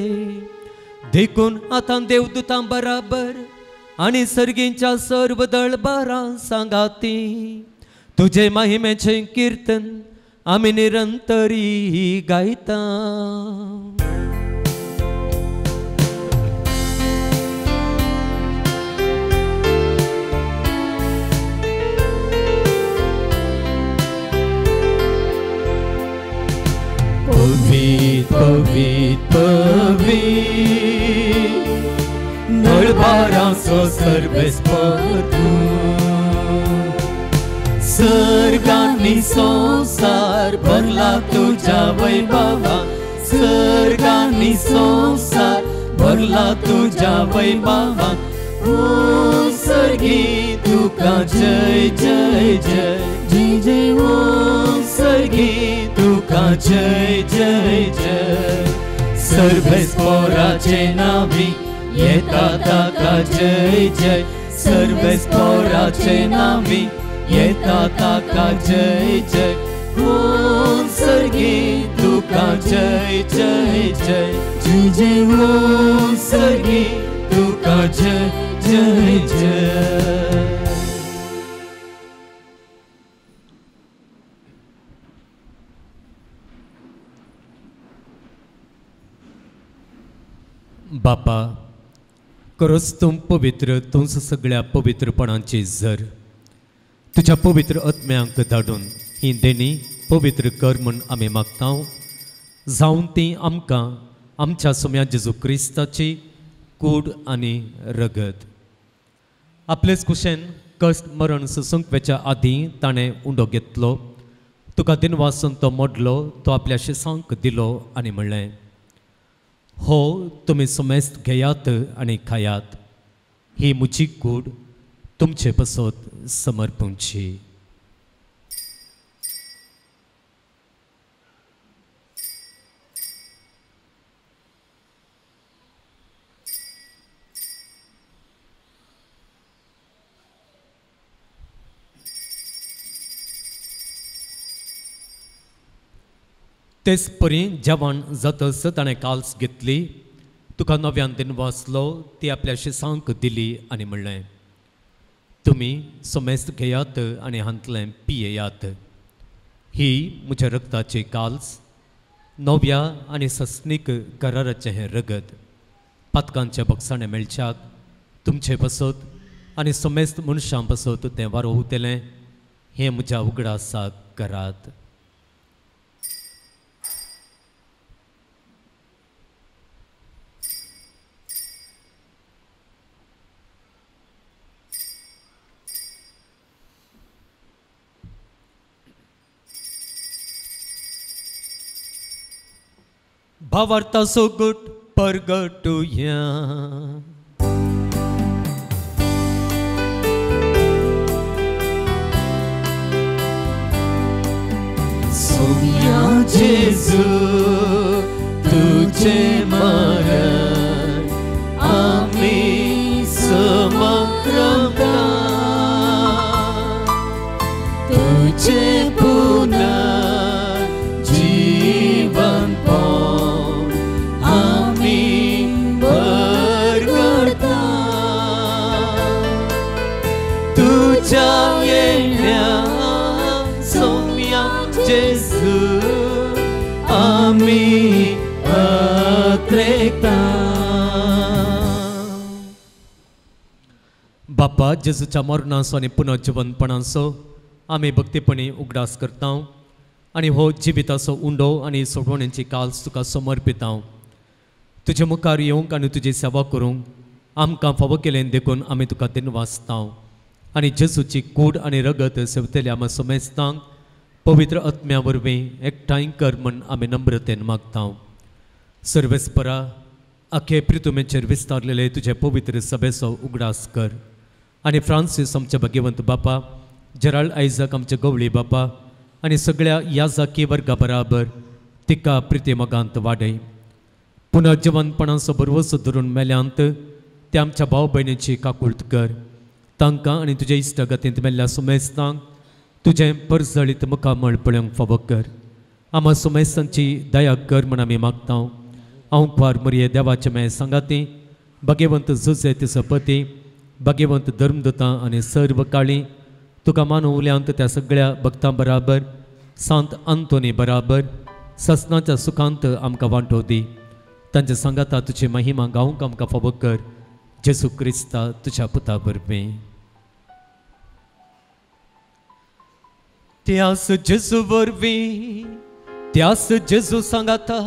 देखून आतां देवदुतां बराबर आनी सर्गींच्या सर्व दळबारां सांगाती तुजे महिमेचें किर्तन आमी निरंतरी गायता. पवीत पवीत पवीत दळबारांचो सर्वेस्पोर तूं, सर्गांनी संवसार भरला तुज्या वैभवान, सर्गांनी संवसार भरला तुज्या वैभवान. ओ सर्गी तुका जय जय जय जय जय, ओ सर्गी तुका जय जय जय. सर्वेस्पोराचे नावी येता ताका जय जय, सर्वेस्पोराचे नावी येता ताका जय जय. ओ सर्गी तुका जय जय जय जय जय, ओ सर्गी तुका जय जय जय. बापा, खरोच तूं पवित्र, तूंच सगळ्या पवित्रपणाची जर. तुज्या पवित्र आत्म्यांक धाडून ही देणी पवित्र कर म्हूण आमी मागता, जावन ती आमकां आमच्या सोम्या जेजू क्रिस्ताची कूड आनी रगत. आपलेच कुशेन कश्ट मरण सुसंकवेच्या आदीं ताणें उंडो घेतलो, तुका दिनवासून तो मोडलो, तो आपल्या शिसांक दिलो आनी म्हणलें, हो तुमी समेस्त घेयात आनी खायात, ही म्हजी कूड तुमचे पसत समर्पूंची. तेच परी जेवण जातच ताणें काल्स घेतली, तुका नव्यान दिनवासलो, ती आपल्या शिसांक दिली आनी म्हणलें, तुमी समेस्त घेयात आनी हांतलें पियेयात, ही म्हज्या रगताची काल्स, नव्या आनी सस्नीक कराराचें हें रगत, पातकांच्या बक्षाणें मेळच्याक तुमचे पसत आनी समेस्त मनशां पसत तें वारोवतलें, हें म्हज्या उगडासाक करात. भावार्थाचो गुट परगटुया. सोम्या जेजू तुझे मरण आमी समक्रमता, तुझे पुनर्जीवन. आयकता. बापा जेजूच्या मरणाचो आनी पुनर्जिवनपणाचो आमी भक्तीपणी उगडास करता आनी हो जिविताचो उंडो आनी सोडवणेची काल्स तुका समर्पिता. तुजे मुखार येवंक आनी तुजी सेवा करूंक आमकां फावो केलें देखून आमी तुका दिनवासता आनी जेजूची कूड आनी रगत सेवतल्या आमा समेस्तांक पवित्र आत्म्या वरवीं एकठांय कर म्हण आमी नम्रतेन मागता. सर्वेस्परा आखे प्रितुमेचेर विस्तारलेले तुजे पवित्र सभेचो उगडास कर आनी फ्रांसीस आमचे भाग्यवंत बापा, जेराल्ड आयजक आमचे गवळी बापा आनी सगळ्या याजाकी वर्गा बराबर तिका प्रिती मोगांत वाडय. पुनर्जिवनपणाचो भरवसो धरून मेल्यांत ते आमच्या भाव भयणीची काकूळत कर. तांकां आनी तुजे इश्टागतींत मेल्ल्या सुमेस्तांक तुजें परजळीत मुखामळ पळोवंक फावो कर. आमा सुमेस्तांची दया कर म्हण आमी मागता. हांव कुवार मरिये देवाचे मे सांगाती भाग्यवंत जुजे तिचो पती भाग्यवंत धर्मदुतां आनी सर्व काळी तुका मानवल्यांत त्या सगळ्या भक्तां बराबर सांत आंतोनी बराबर ससनाच्या सुखांत आमकां वांटो दी. तांच्या सांगाता तुजी महिमा गावंक आमकां फावो कर. जेजू क्रिस्ता तुज्या पुता वरवीं. त्यास जेजू वरवीं, त्यास जेजू सांगाता,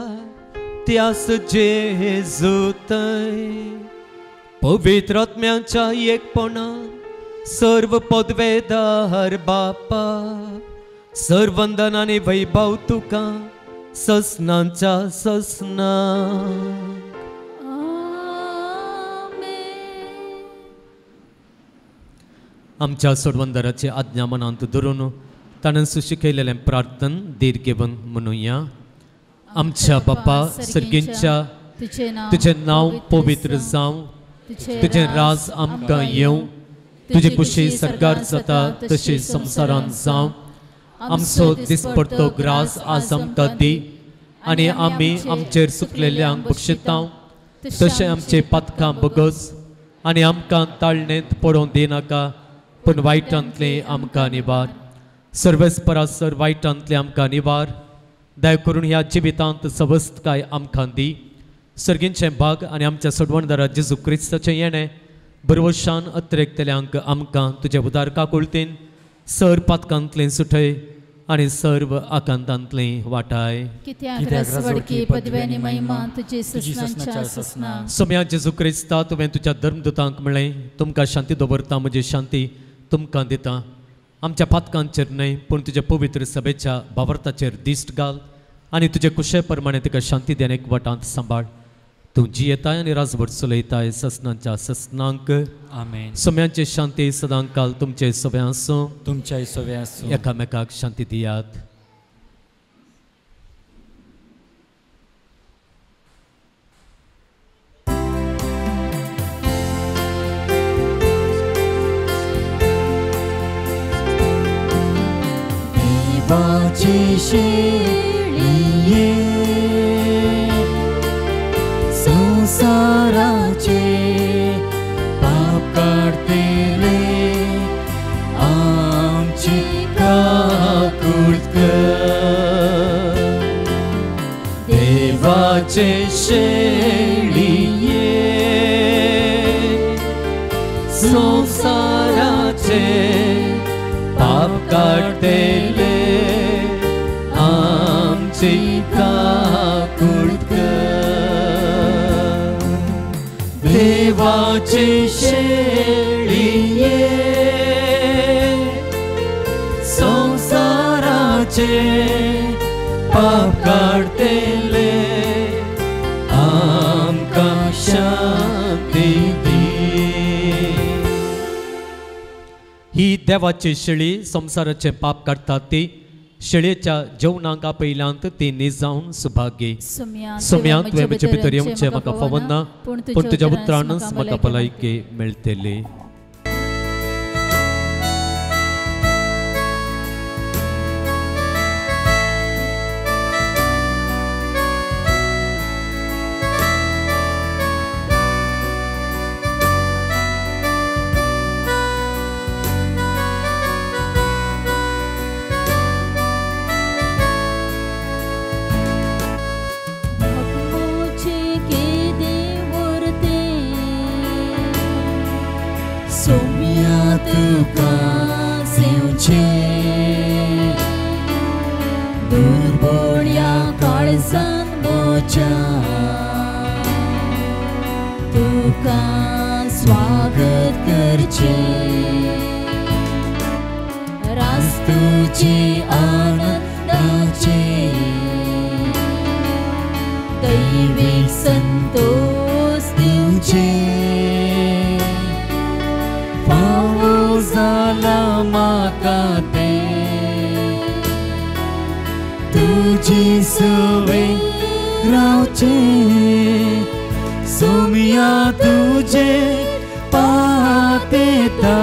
त्यास जेजू थंय पवित्र आत्म्याच्या एकपणान सर्व पदवेदार बापा सर्वंदन आनी वैभव तुका ससनांच्या ससना. आमच्या सोडवंदराची आज्ञा मनांत धरून ताणें शिकयलेलें प्रार्थन धीर घेवन म्हणुया. आमच्या बापा सर्गींच्या तुजें नांव पवित्र जावं, तुजें राज आमकां येवं, तुजी खुशी सरकार जाता तशी संवसारांत जावं. आमचो दिसपडतो ग्रास आज आमकां दी आनी आमी आमचेर सुकलेल्यांक बक्षिता तशें आमचे पातकां बगस आनी आमकां ताळणेंत पडोवंक दिनाका पूण वायटांतलें आमकां निवार. सर्वेस्परा सर वायटांतलें आमकां निवार. दया करून ह्या जिवितांत सवस्तकाय आमकां दी. सर्गींचें भाग आनी आमच्या सोडवणदारा जेजू क्रिस्ताचें येणें बरवशान अत्रेकतल्यांक आमकां तुज्या उदार काकुळतीन सर पातकांतलें सुटय आनी सर्व आकांतांतलें वाटाय. सोम्या जेजू क्रिस्ता तुवें तुज्या धर्मदुतांक म्हणलें तुमकां शांती दवरता, म्हजी शांती तुमकां दिता. आमच्या पातकांचेर न्हय पूण तुज्या पवित्र सभेच्या भावार्थाचेर दिश्ट घाल आनी तुजे कुशे प्रमाणे तुका शांती देन एकवटांत सांबाळ. तूं जियेताय आनी राजवट चलयताय ससनांच्या ससनांक. आमेन. सोम्यांची शांती सदांकाल तुमचे सगळे आसूं, तुमच्याय सगळे आसूं. एकामेकाक शांती दियात. देवाची शेळये संसाराचे पाप काडतले आमची काकूळत कर. देवाचे शेळये संसाराचे पाप काडतले आमची काकूळत कर. देवाचे शेळये संसाराचे पाप काडतले आमकां शांती दी. ही देवाची शेळी संवसाराचे पाप काडटा ती शेळयेच्या जेवणाक आपयल्यांत ती निजावन सुभागी. सोम्या तुवें म्हजे भितर येवचें म्हाका फावना पूण तुज्या उतरानच म्हाका भलायकी मेळटली. तांकां स्वागत करचें रास्तुचे आनंदाचे दैवीक संतोष दिवचे फावो जाला म्हाका तें तुजी सवे रावचें सोमिया तुजे पातेता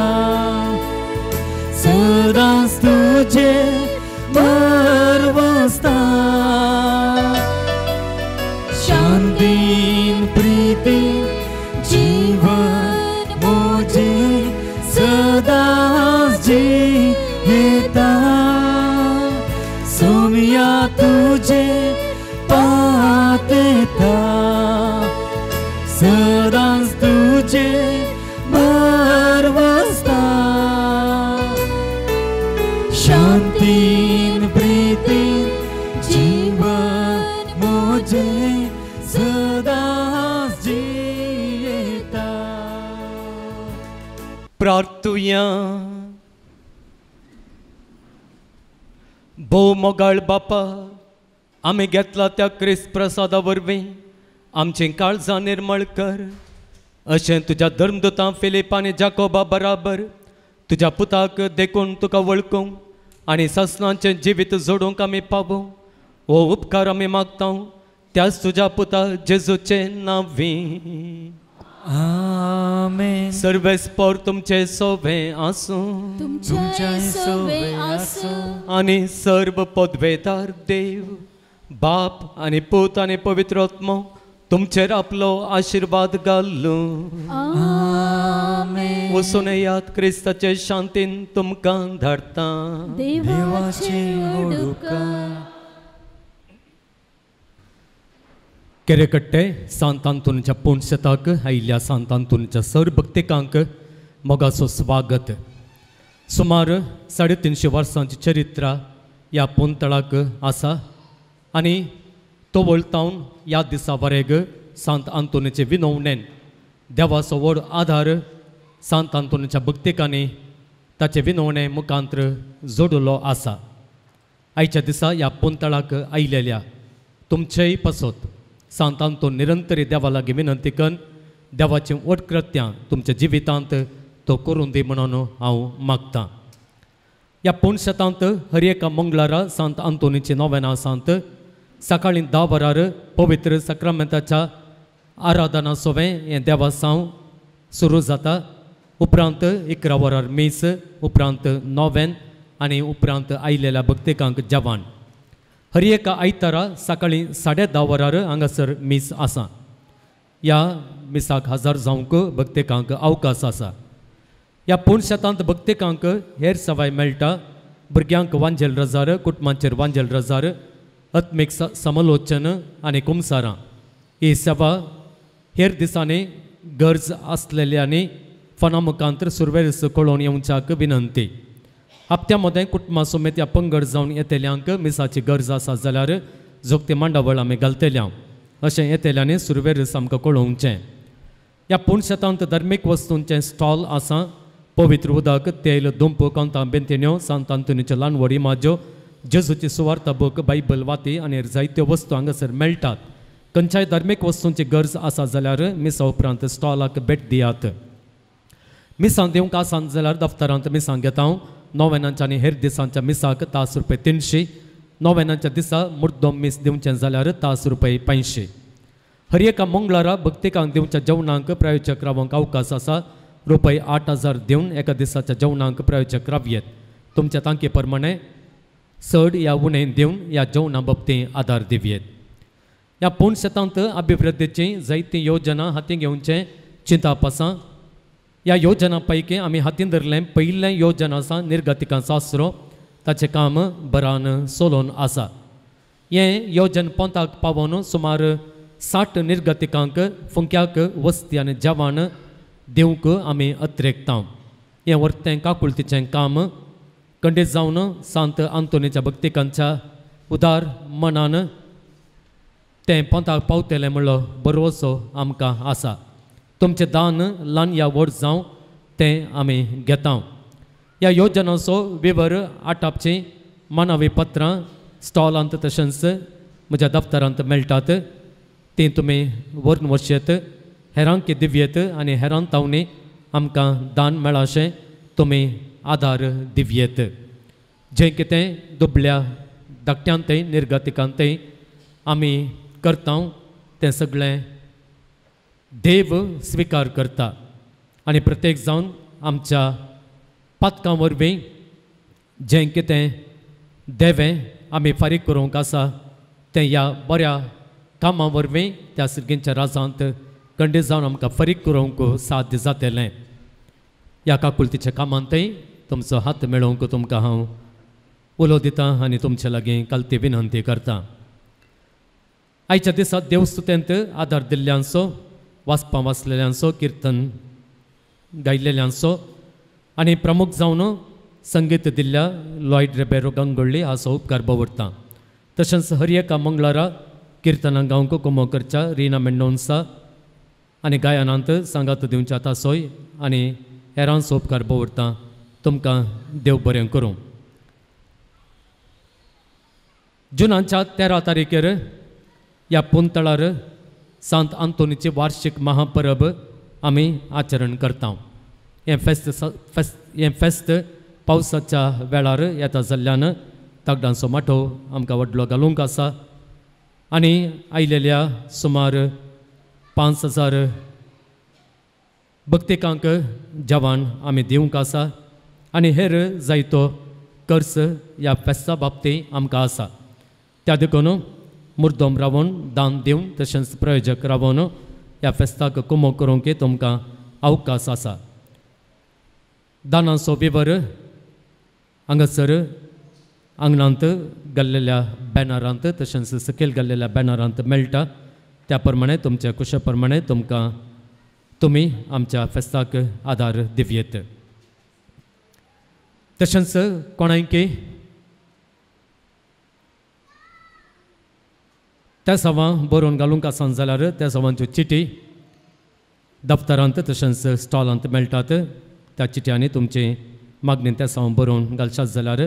सदांच तुजे भरवसता शांतीन प्रीतीन जीवन म्हजें सदांच जियेता सोमिया तुजे पातेता सदांच तुजे भरवसता शांतीन प्रीतीन जीवन म्हजें सदांच जियेता. प्रार्थुया. भोव मोगाळ बापा, आमी घेतला त्या क्रिस्त प्रसादा वरवीं आमचीं काळजां निर्मळ कर, अशें तुज्या धर्मदुतां फिलीप आनी जाकोबा बराबर तुज्या पुताक देखून तुका वळखूंक आनी सासणाचें जिवीत जोडूंक आमी पावूं हो उपकार आमी मागता त्याच तुज्या पुता जेजूचे नांवी. आमेन. सर्वेस्पोर तुमचे सोवे आसूं तुमचें सोवे आसूं आनी सर्व पदवेदार देव बाप आनी पूत आनी पवित्र आत्मो तुमचेर आपलो आशिर्वाद घालूं. आमेन. वचून येयात क्रिस्ताचे शांतीन तुमकां धाडटा. देवाचे उपकार. केरेकट्टे सांत आंतोनीच्या पुणशेताक आयिल्ल्या सांत आंतोनीच्या सर भक्तिकांक मोगाचो स्वागत. सुमार 350 वर्सांची चरित्र ह्या पुंतळाक आसा आनी तो वळतावन ह्या दिसा वरेग सांत आंतोनीचे विनवणेन देवाचो व्हड आदार सांत आंतोनीच्या भक्तिकांनी ताचे विनवणे मुखांत्र जोडिल्लो आसा. आयच्या दिसा ह्या पुंतळाक आयिल्ल्या तुमचेय पासत सांत आंतोन निरंतरी देवा लागीं विनंती करून देवाचीं व्हड कृत्यां तुमच्या जिवितांत तो करून दी म्हणून हांव मागतां. ह्या पुणशेतांत हर एका मंगळारा सांत आंतोनीची नोवेनां सांत सकाळीं 10 वरार पवित्र साक्रामेंताच्या आराधना सोवें हें देवासांव सुरू जाता. उपरांत 11 वरार मीस, उपरांत नोवेन आनी उपरांत आयिल्ल्या भक्तिकांक जेवण. हर एका आयतारा सकाळीं 10:30 वरार हांगासर मीस आसा. ह्या मिसाक हजर जावंक भक्तिकांक अवकाश आसा. ह्या पुणशेतांत भक्तिकांक हेर सवाय मेळटा. भुरग्यांक वांजेल रजार, कुटुंबांचेर वांजेल रजार, आत्मीक समालोचन आनी कुमसारां ही सेवा हेर दिसांनी गरज आसलेल्यांनी फोना मुखांतर सुरवेस कळोवन येवच्याक विनंती. हप्त्या मदें कुटुंबा समेत ह्या पंगड जावन येतल्यांक मिसाची गरज आसा जाल्यार जोगती मांडावळ आमी घालतल्या अशें येतल्यांनी सुरवेर आमकां कळोवचें. ह्या पुणशेतांत धार्मीक वस्तूंचें स्टॉल आसा. पवित्र उदक, तेल, दुंप, कोंतां, बेंतिण्यो, सांत आंतोनीच्यो ल्हान व्हड इमाज्यो, जेजूची सुवार्ता बूक, बायबल, वाती आनी जायत्यो वस्तू हांगासर मेळटात. खंयच्याय धार्मीक वस्तूंची गरज आसा जाल्यार मिसा उपरांत स्टॉलाक भेट दियात. मिसां दिवंक आसान जाल्यार दफ्तरांत मिसां घेता. नोवेनांच्या आनी हेर दिसांच्या मिसाक तास रुपये 300, नोवेनांच्या दिसा मुर्दोम मीस दिवचें जाल्यार तास रुपये 500. हर एका मंगळारा भक्तिकांक दिवच्या जेवणांक प्रायोजक रावंक अवकाश आसा. रुपये 8000 दिवन एका दिसाच्या जेवणांक प्रायोजक रावयेत. तुमच्या तांकी प्रमाणे चड या उणें दिवन ह्या जेवणा बाबतींत आदार दिवयेत. ह्या पुणशेतांत अभिवृद्धीची जायती योजना हातीं घेवचें चिंताप आसा. ह्या योजना पैकी आमी हातीन धरलें पयलें योजना आसा निर्गतिकांचो आसरो, ताचें काम बरान सोलोन आसा. हें योजन पोंताक पावोवन सुमार 60 निर्गतिकांक फुंक्याक वस्ती आनी जेवण दिवंक आमी अत्रेकता. हें वर्तें काकुळतीचें काम खंडीत जावन सांत आंतोनीच्या भक्तिकांच्या उदार मनान तें पोंताक पावतलें म्हणलो भरवसो आमकां आसा. तुमचें दान ल्हान या व्हड जावं तें आमी घेता. ह्या योजनाचो विवर आटापची मानवी पत्रां स्टॉलांत तशेंच म्हज्या दफ्तरांत मेळटात. तीं तुमी व्हरून वचयेत, हेरांक दिवयेत आनी हेरांत तावणी आमकां दान मेळाशें तुमी आदार दिवयेत. जें कितें दुबल्या धाकट्यांतय निर्गतिकांतय आमी करता तें सगळें देव स्विकार करता आनी प्रत्येक जावन आमच्या पातकां वरवीं जें कितें देवें आमी फारीक करूंक आसा तें ह्या बऱ्या कामां वरवीं त्या सिरगींच्या राजांत कंडीत जावन आमकां फारीक करूंक साध्य जातलें. ह्या काकुलतीच्या कामांतय तुमचो हात मेळोवंक तुमकां हांव उलो दिता आनी तुमचे लागीं कालती विनंती करता. आयच्या दिसा देवस्तुतेंत आदार दिल्ल्यांचो, वाचपां वाचलेल्यांचो, किर्तन गायलेल्यांचो आनी प्रमुख जावन संगीत दिल्ल्या लॉयड रेबेरो गंगोळ्ळी हाचो उपकार दवरता. तशेंच हर एका मंगळारा किर्तनां गावंक कुमो करच्या रिना मेंडोन्सा आनी गायनांत सांगात दिवच्या तासोय आनी हेरांचो उपकार दवरता. तुमकां देव बरें करूं. जुनाच्या 13 तारखेर ह्या पुंतळार सांत आंतोनीची वार्षिक महापरब आमी आचरण करता. हें फेस्त पावसाच्या वेळार येता जाल्ल्यान तागडांचो माटोव आमकां व्हडलो घालूंक आसा आनी आयलेल्या सुमार 5000 भक्तिकांक जेवण आमी दिवंक आसा आनी हेर जायतो खर्च ह्या फेस्ता बाबतींत आमकां आसा. त्या देखून मुर्दम रावन दान दिवन तशेंच प्रयोजक रावन ह्या फेस्ताक कुमो करूंक तुमकां अवकाश आसा. दानाचो विवर हांगासर आंगणांत घाल्लेल्या बॅनरांत तशेंच सकयल घाल्लेल्या बॅनरांत मेळटा. त्या प्रमाणे तुमच्या कुशा प्रमाणे तुमकां तुमी आमच्या फेस्ताक आदार दिवयेत. तशेंच कोणायकी त्या सवां बरोवन घालूंक आसन जाल्यार त्या सवांच्यो चिटी दफ्तरांत तशेंच स्टॉलांत मेळटात. त्या चिट्यांनी तुमची मागणी त्या सवां बरोवन घालशात जाल्यार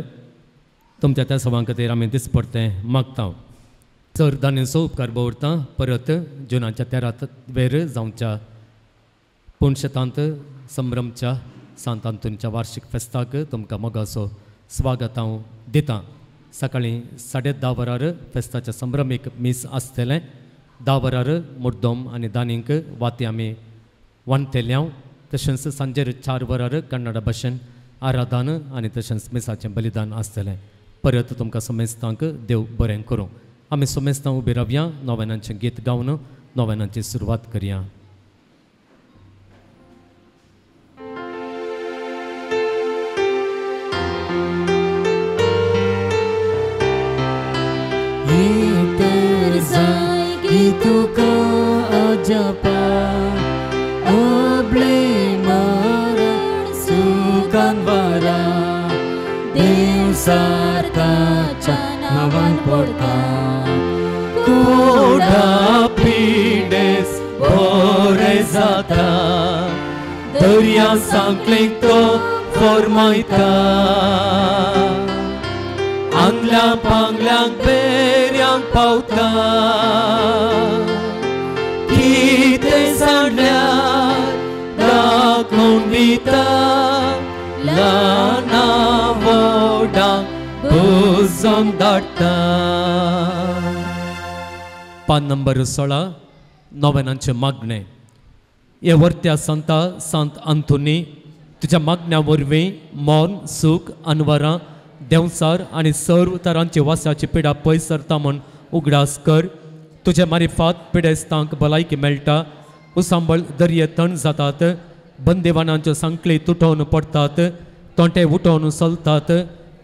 तुमच्या त्या सवां खातीर आमी दिसपडतें मागता. चड दान्यांचो उपकार दवरता. परत जुनाच्या 13 वेर जावच्या पुणशेतांत संभ्रमच्या सांत आंतोनीच्या वार्षिक फेस्ताक तुमकां मोगाचो स्वागत हांव दितां. सकाळीं 10:30 वरार फेस्ताच्या संभ्रमीक मीस आसतलें. 10 वरार मुर्दम आनी दानींक वाती आमी वांटतले हांव. तशेंच सांजेर 4 वरार कन्नडा भाशेन आराधन आनी तशेंच मिसाचें बलिदान आसतलें. परत तुमकां समेस्तांक देव बरें करूं. आमी समेस्तां उबी रावया, नोवेनांचें गीत गावन नोवेनांची सुरवात करया. तुका अजपा अबले मरण सुखान वारा देव सार्थाच्या नावान पडता कोडा पिडेस बरे जाता दर्या सांकलेक तो फरमायता आंगल्या पांगल्यांक बेऱ्यांक पावता कितें सांडल्यार दाखोवन दिता ल्हाना व्हडांक बुजोवन धाडटा. पान नंबर 16 नोवेनांचें मागणें. हे वर्त्या संता सांत आंतोनी तुज्या मागण्या वरवीं मौन सूख अनवरां देंवचार आनी सर्व तरांची वासाची पिडा पयस सरता म्हूण उगडास कर. तुजे मारिफात पिडेस्तांक भलायकी मेळटा, उसांबळ दर्ये थंड जातात, बंदेवानांच्यो सांकळी तुटोवन पडटात, तोंटे उठोवन चलतात,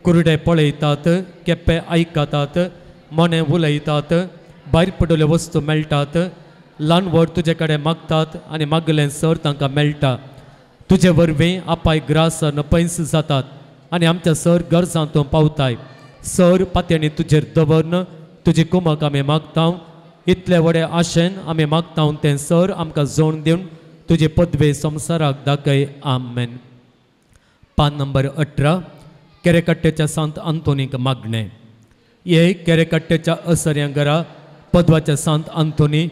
कुरडे पळयतात, केप्पे आयकतात, मोने उलयतात, भायर पडलेल्यो वस्तू मेळटात, ल्हान व्हड तुजे कडेन मागतात आनी मागलें सर तांकां मेळटा. तुजे वरवीं आपाय ग्रासन पयस जातात आनी आमच्या सर गरजां तूं पावताय. सर पात्यांनी तुजेर दवरन तुजी कुमक आमी मागता. इतले व्हडे आशेन आमी मागता तें सर आमकां जोड दिवन तुजे पदवे संवसाराक दाखय. आमेन. पान नंबर 18. केरेकट्ट्याच्या सांत आंतोनीक मागणें. ये केरेकट्ट्याच्या असऱ्यां घरा पदवाच्या सांत आंतोनी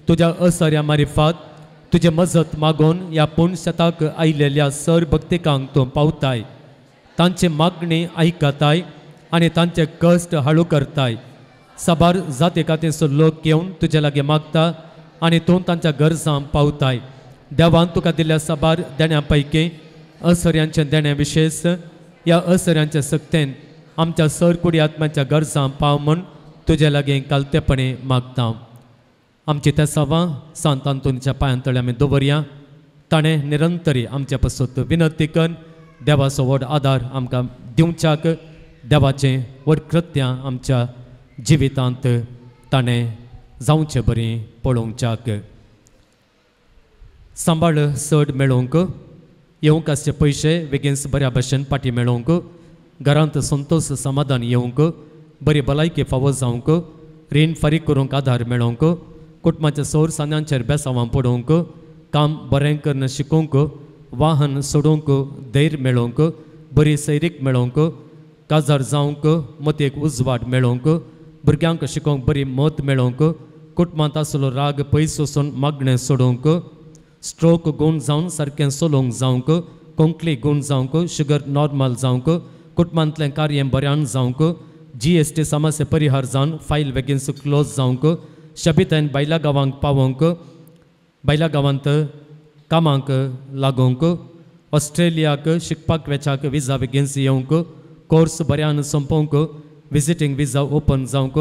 तुज्या असऱ्या मारिफात तुजे मजत मागून ह्या पूण शेताक आयिल्ल्या सर भक्तिकांक तूं पावताय, तांची मागणी आयकताय आनी तांचे कश्ट हाळू करताय. साबार जाती कातींचो लोक येवन तुजे लागीं मागता आनी तूं तांच्या गरजां पावताय. देवान तुका दिल्ल्या साबार देण्या पैकी असऱ्यांचें देणें विशेश ह्या असऱ्यांच्या सक्तेन आमच्या सर कुडी आत्म्याच्या गरजां पाव म्हूण तुजे लागीं कालतेपणी मागता. आमची त्या सवां सांत आंतोनीच्या पांयांतळे आमी दवरया. ताणें निरंतरी आमच्या पासत विनंती करून देवाचो व्हड आदार आमकां दिवच्याक देवाचें व्हड कृत्यां आमच्या जिवितांत ताणें जावचे बरी पळोवच्याक. सांबाळ चड मेळोवंक येवंक आसचे पयशे बेगीन बऱ्या भशेन पाटी मेळोवंक, घरांत संतोश समाधान येवंक, बरी भलायकी फावो जावंक, रीण फारीक करूंक आदार मेळोवंक, कुटुंबाच्या सोर सांद्यांचेर बेसांवां पडोवंक, काम बरें करून शिकोवंक, वाहन सोडोवंक धैर्य मेळोवंक, बरी सैरीक मेळोवंक, काजार जावंक मतेक उजवाड मेळोवंक, भुरग्यांक शिकोवंक बरी मत मेळोवंक, कुटुंबांत आसलो राग पयस वचून मागणें सोडोवंक, स्ट्रोक गूण जावन सारकें चलोवंक जावंक, कोंकली गूण जावंक, शुगर नॉर्मल जावंक, कुटुंबांतलें कार्य बऱ्यान जावंक, GST समस्या परिहार जावन फायल बेगीन क्लोज जावंक, शबितान बायला गांवांक पावोवंक, बायला गांवांत कामाक लागोवंक, ऑस्ट्रेलियाक शिकपाक वेच्याक विजा बेगीन येवंक, कोर्स बऱ्यान सोंपोवंक, विजिटींग विजा ओपन जावंक,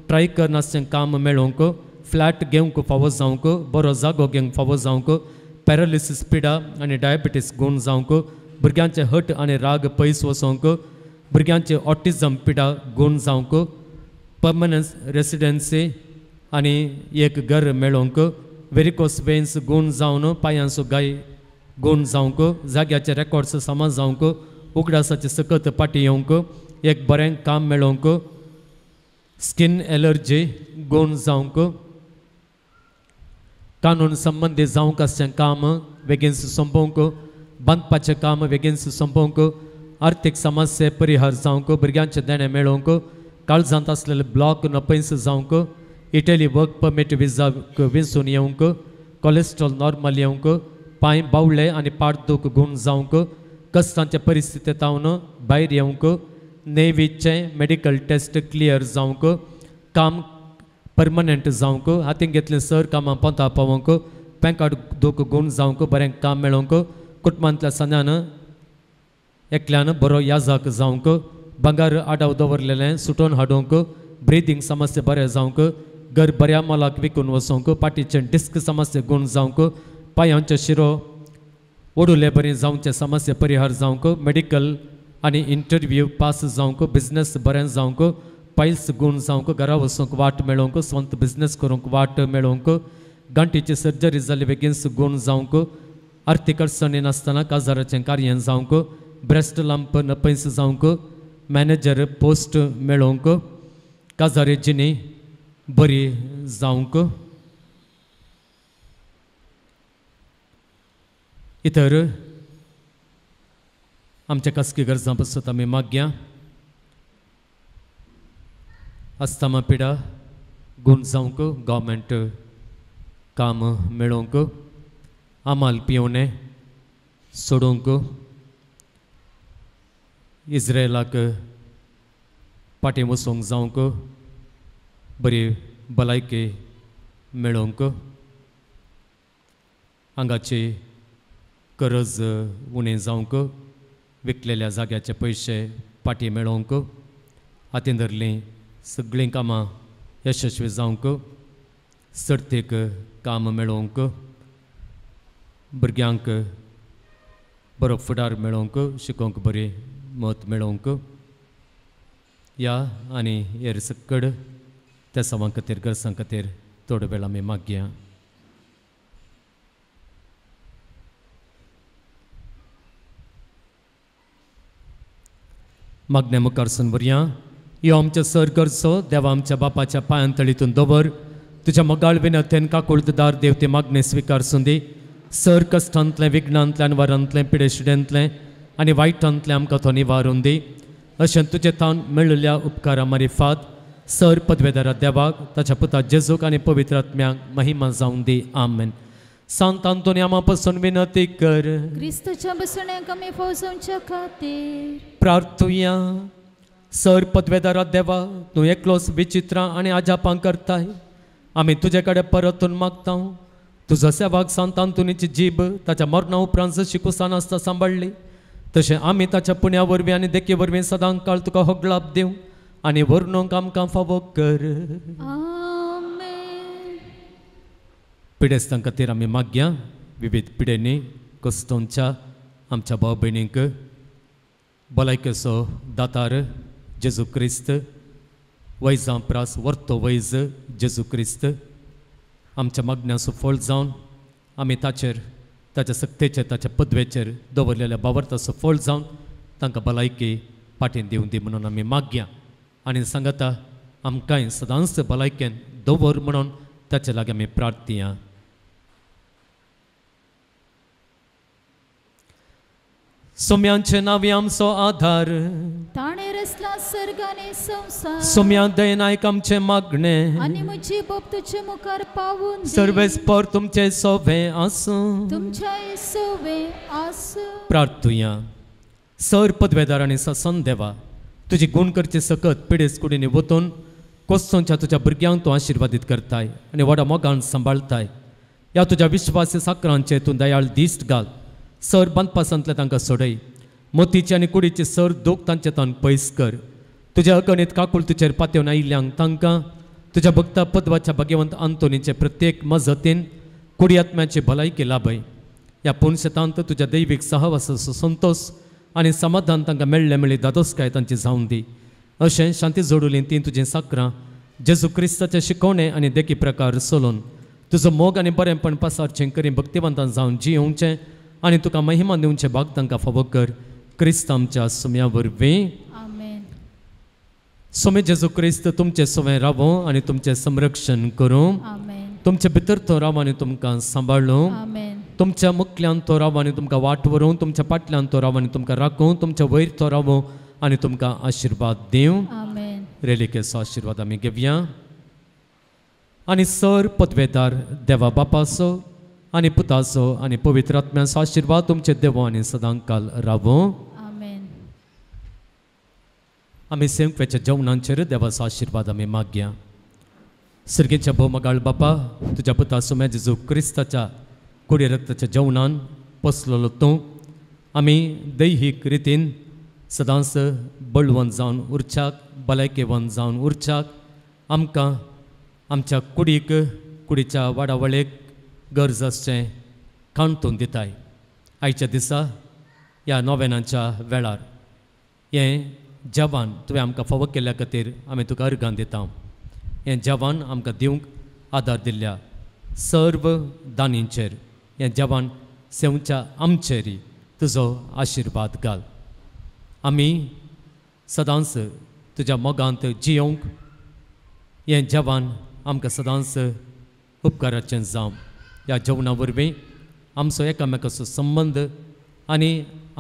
ट्राय करनासचें काम मेळोवंक, फ्लॅट घेवंक फावो जावंक, बरो जागो घेवंक फावो जावंक, पॅरालिसीस पिडा आनी डायबिटीस गूण जावंक, भुरग्यांचे हट आनी राग पयस वचोवंक, भुरग्यांचे ऑटिझम पिडा गूण जावंक, परमनंट रेसिडेन्सी आनी एक घर मेळोवंक, वेरिकोस वेन्स गूण जावन पांयांचो गाय गूण जावंक, जाग्याचे रेकॉर्ड्स सामान जावंक, उगडासाची सकत पाटी येवंक, एक बरें काम मेळोवंक, स्किन एलर्जी गूण जावंक, कानून संबंदी जावंक आसचें काम बेगीन सोंपोवंक, बांदपाचें काम बेगीन सोंपोवंक, आर्थीक समस्या परिहार जावंक, भुरग्यांचें देणें मेळोवंक, काळजांत आसलेले ब्लॉक नपयस जावंक, इटली वर्क परमीट विजा विंचून येवंक, कॉलेस्ट्रॉल नॉर्मल येवंक, पांय बावळे आनी पाट दूख गूण जावंक, कश्टांच्या परिस्थितींत भायर येवंक, नेवीचें मेडिकल टेस्ट क्लियर जावंक, काम परमनंट जावंक, हातीन घेतलें सर कामां पोंता पावोवंक, पेंकाट दूख गूण जावंक, बरें काम मेळोवंक, कुटुंबांतल्या सन्यान एकल्यान बरो याजाक जावंक, भांगर आडाव दवरलेलें सुटोवन हाडूंक, ब्रिदींग समस्या बरें जावंक, घर बऱ्या मोलाक विकून वचोंक, पाटीचें डिस्क समस्या गूण जावंक, पांयांचे शिरो ओडुले बरी जावंचे समस्या परिहार जावंक, मेडिकल आनी इंटरव्यू पास जावंक, बिजनेस बरें जावंक, पायल्स गूण जावंक, घरा वचूंक वाट मेळोवंक, स्वंत बिजनेस करूंक वाट मेळोवंक, गांठीची सर्जरी जाल्ली बेगीन गूण जावंक, आर्थीक अडचणी नासतना काजाराचें कार्य जावंक, ब्रेस्ट लंप नपयस जावंक, मॅनेजर पोस्ट मेळोवंक, काजारी जिणी बरी जावंक. इतर आमच्या खासगी गरजां पासत आमी मागया. अस्थमा पिडा गूण जावंक, गव्हर्मेंट काम मेळोवंक, आमाल पिवणें सोडोवंक, इस्रायलाक पाटी वचूंक जावंक, बरी भलायकी मेळोवंक, आंगाची गरज उणें जावंक, विकलेल्या जाग्याचे पयशे पाटी मेळोवंक, हातीन धरलीं सगळीं कामां यशस्वी जावंक, सर्तीक काम मेळोवंक, भुरग्यांक बरो फुडार मेळोवंक, शिकोवंक बरी मत मेळोवंक, ह्या आनी हेर सकड त्या सवां खातीर गरजां खातीर थोडो वेळ आमी मागया. मागण्या मुखार सून भरया. यो आमच्या सर गरजो देवा आमच्या बापाच्या पांयांतळीतून दवर. तुज्या मोगाळ विनंतेन काकुळतदार देव ते मागणें स्विकार सुंदी. सर कश्टांतलें विघ्नांतलें अनवारांतलें पिडेशिड्यांतलें आनी वायटांतलें आमकां तो निवारून दी. अशें तुजे थावन मेळिल्ल्या उपकारा मारिफात सर पदवेदारा देवाक ताच्या पुता जेजूक आनी पवित्र आत्म्याक महिमा जावन दी. आमेन. सांत आंतोनी आमा पासून विनंती कर. क्रिस्तच्या बसण्याक आमी फौजोवच्या खातीर प्रार्थुया. सर पदवेदारा देवा, तूं एकलोच विचित्रां आनी अजापां करताय. आमी तुजे कडेन परतून मागता. तुजो सेवाक सांत आंतोनीची जीब ताच्या मरणा उपरांत जशी कुसान आसता सांबाळ्ळी तशें आमी ताच्या पुण्या वरवीं आनी देखी वरवीं सदां काळ तुका होगळाप दिवं आनी वर्णूंक आमकां फावो कर. पिडेस्तां खातीर आमी मागया. विविध पिडेनी कस्तोंच्या आमच्या भाव भयणींक भलायकेचो दातार जेजू क्रिस्त, वैजां प्रास वर्तो वैज जेजू क्रिस्त आमच्या मागण्याचो फळ जावन आमी ताचेर ताच्या सक्तेचेर ताच्या पदवेचेर दवरलेल्या बावर्ताचो फळ जावन तांकां भलायकी पाटीन दिवं दी म्हणून आमी मागया. आनी सांगता आमकांय सदांच भलायकेन दवर म्हणून ताचे लागीं आमी प्रार्थया. सोम्यांचे नांवी आमचो आधार, ताणें रचला सर्ग आनी संवसार. सोम्या दयेन आयक आमचें मागणें आनी म्हजी बोब तुजे मुखार पावून दी. सर्वेस्पर तुमचें सोवें आसूं, तुमच्याय सोवें आसूं. प्रार्थुया. सर पदवेदार आनी ससन देवा, तुजी गुण करचे सकत पिडेस कुडींनी वतून कोस्तोंच्या तुज्या भुरग्यांक तूं आशिर्वादीत करताय आनी व्हडा मोगान सांबाळताय. ह्या तुज्या विश्वासी साकरांचेर तूं दयाळ दिश्ट घाल. सर बांदपासांतलें तांकां सोडय. मोतीची आनी कुडीची सर दूख तांचे तान पयस कर. तुज्या अगणीत काकूळ तुजेर पातेवन आयिल्ल्यांक तांकां तुज्या भक्ता पदवाच्या भाग्यवंत आंतोनीचे प्रत्येक मजतीन कुडी आत्म्याची भलायकी लाभय. ह्या पुनशेतांत तुज्या दैवीक सहवासाचो संतोश आनी समाधान तांकां मेळ्ळें मेळ्ळी दादोसकाय तांची जावन दी. अशें शांती जोडुलीं तीं तुजीं साकरां जेजू क्रिस्ताचे शिकवणे आनी देखी प्रकार सोलून तुजो मोग आनी बरेंपण पासारचें करी भक्तिवंतान जावन जियोवचें आनी तुका महिमा दिवचें भाग तांकां फावो कर. क्रिस्त आमच्या सुम्या वरवीं. आमेन. सोमे जेजू क्रिस्त तुमचें सोवें रावो आनी तुमचें संरक्षण करूं. तुमचे भितर तो राव आनी तुमकां सांबाळूं. तुमच्या मुखल्यान तो राव आनी तुमकां वाट व्हरूं. तुमच्या फाटल्यान तो राव आनी तुमकां राखूं. तुमच्या वयर तो रावो आनी तुमकां आशिर्वाद दिवं. रेलिकेचो आशिर्वाद आमी घेवया. आनी सर पदवेदार देवा बापाचो आनी पुताचो आनी पवित्र आत्म्याचो आशिर्वाद तुमचे देवो आनी सदांकाल रावो. आमी सेवकेच्या जेवणांचेर देवाचो आशिर्वाद आमी मागया. सर्गेच्या भोवमगाळ बापा, तुज्या पुता सुम्या जेजू क्रिस्ताच्या कुडी रक्ताच्या जेवणान पसलेलो तूं आमी दैहीक रितीन सदांच बळवंत जावन उरच्याक, भलायकेवंत जावन उरच्याक आमकां आमच्या कुडीक कुडीच्या वाडावळेक गरज आसचें कांतून दिताय. आयच्या दिसा ह्या नोवेनाच्या वेळार हें जेवण तुवें आमकां फावो केल्ल्या खातीर आमी तुका अर्गां दिता. हें जेवण आमकां दिवंक आदार दिल्ल्या सर्व दानींचेर हें जेवण सेवच्या आमचेर तुजो आशिर्वाद घाल. आमी सदांच तुज्या मोगांत जियोवंक हें जेवण आमकां सदांच उपकाराचें जावं. ह्या जेवणा वरवीं आमचो एकामेकाचो संबंद आनी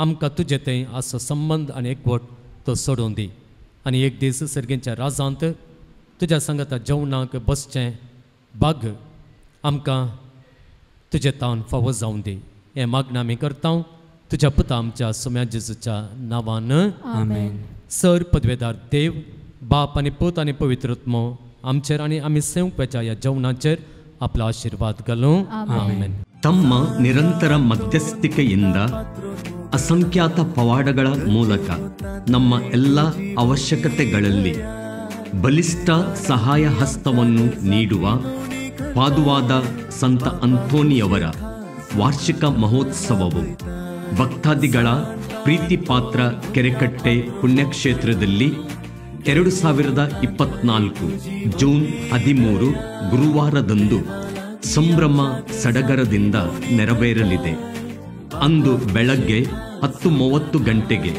आमकां तुजे थंय आसचो संबंद आनी एकवट तो सोडून दी. आनी एक दीस सर्गेच्या राजांत तुज्या सांगाता जेवणाक बसचें भाग आमकां तुजे तावन फावो जावन दी. हें मागणें आमी करता तुज्या पुता आमच्या सोम्या जेजूच्या नांवान. आमेन. सर पदवेदार देव बाप आनी पूत आनी पवित्र आत्मो आमचेर आनी आमी सेवपाच्या ह्या जेवणाचेर आपला आशीर्वाद घालूं. आमेन. ತಮ್ಮ ನಿರಂತರ ಮಧ್ಯಸ್ಥಿಕೆಯಿಂದ ಅಸಂಖ್ಯಾತ ಪವಾಡಗಳ ಮೂಲಕ ನಮ್ಮ ಎಲ್ಲ ಅವಶ್ಯಕತೆಗಳಲ್ಲಿ ಬಲಿಷ್ಠ ಸಹಾಯ ಹಸ್ತವನ್ನು ನೀಡುವ ಪಾದುವಾದ ಸಂತ ಅಂತೋನಿಯವರ ವಾರ್ಷಿಕ ಮಹೋತ್ಸವವು ಭಕ್ತಾದಿಗಳ ಪ್ರೀತಿಪಾತ್ರ ಕೆರೆಕಟ್ಟೆ ಪುಣ್ಯಕ್ಷೇತ್ರದಲ್ಲಿ 2024 ಜೂನ್ 13 ಗುರುವಾರದಂದು ಸಂಭ್ರಮ ಸಡಗರದಿಂದ ನೆರವೇರಲಿದೆ. ಅಂದು ಬೆಳಗ್ಗೆ 10:30 ಗಂಟೆಗೆ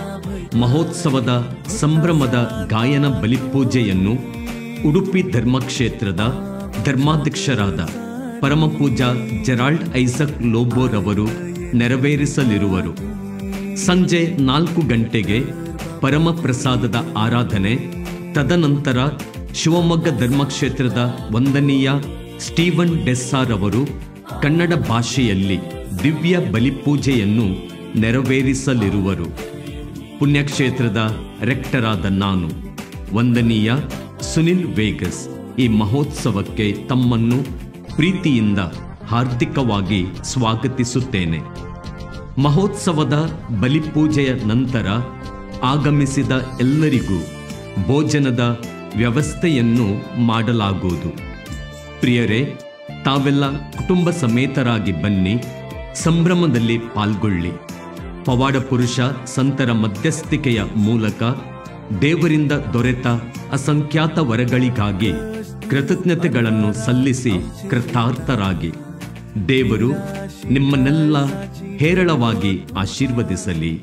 ಮಹೋತ್ಸವದ ಸಂಭ್ರಮದ ಗಾಯನ ಬಲಿಪೂಜೆಯನ್ನು ಉಡುಪಿ ಧರ್ಮಕ್ಷೇತ್ರದ ಧರ್ಮಾಧ್ಯಕ್ಷರಾದ ಪರಮಪೂಜಾ ಜೆರಾಲ್ಡ್ ಐಸಕ್ ಲೋಬೋರವರು ನೆರವೇರಿಸಲಿರುವರು. ಸಂಜೆ 4 ಗಂಟೆಗೆ ಪರಮಪ್ರಸಾದದ ಆರಾಧನೆ, ತದನಂತರ ಶಿವಮೊಗ್ಗ ಧರ್ಮಕ್ಷೇತ್ರದ ವಂದನೀಯ ಸ್ಟೀವನ್ ಡೆಸ್ಸಾರವರು ಕನ್ನಡ ಭಾಷೆಯಲ್ಲಿ ದಿವ್ಯ ಬಲಿಪೂಜೆಯನ್ನು ನೆರವೇರಿಸಲಿರುವರು. ಪುಣ್ಯಕ್ಷೇತ್ರದ ರೆಕ್ಟರಾದ ನಾನು ವಂದನೀಯ ಸುನಿಲ್ ವೇಗಸ್ ಈ ಮಹೋತ್ಸವಕ್ಕೆ ತಮ್ಮನ್ನು ಪ್ರೀತಿಯಿಂದ ಹಾರ್ದಿಕವಾಗಿ ಸ್ವಾಗತಿಸುತ್ತೇನೆ. ಮಹೋತ್ಸವದ ಬಲಿಪೂಜೆಯ ನಂತರ ಆಗಮಿಸಿದ ಎಲ್ಲರಿಗೂ ಭೋಜನದ ವ್ಯವಸ್ಥೆಯನ್ನು ಮಾಡಲಾಗುವುದು. ಪ್ರಿಯರೇ, ತಾವೆಲ್ಲ ಕುಟುಂಬ ಸಮೇತರಾಗಿ ಬನ್ನಿ, ಸಂಭ್ರಮದಲ್ಲಿ ಪಾಲ್ಗೊಳ್ಳಿ. ಪವಾಡ ಪುರುಷ ಸಂತರ ಮಧ್ಯಸ್ಥಿಕೆಯ ಮೂಲಕ ದೇವರಿಂದ ದೊರೆತ ಅಸಂಖ್ಯಾತ ವರಗಳಿಗಾಗಿ ಕೃತಜ್ಞತೆಗಳನ್ನು ಸಲ್ಲಿಸಿ ಕೃತಾರ್ಥರಾಗಿ. ದೇವರು ನಿಮ್ಮನ್ನೆಲ್ಲ ಹೇರಳವಾಗಿ ಆಶೀರ್ವದಿಸಲಿ.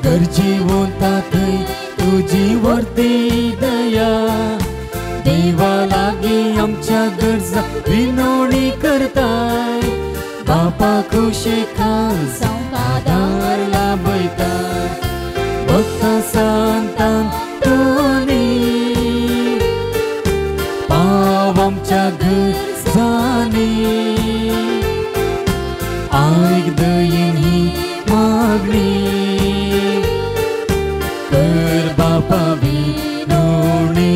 गरजेवंता थंय तुजी वर्ती दया, देवा लागीं आमच्या गरजा विनवणी करताय, बापा खुशे खास आदार लाभयताय, भक्त सांतान तुनी पाव आमच्या गरजांनी, आयक दयेन ही मागणी, बापा विनवणी,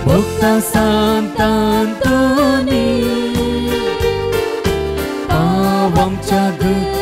भक्त सांतान तुनी पाव आमच्या गरजांनी.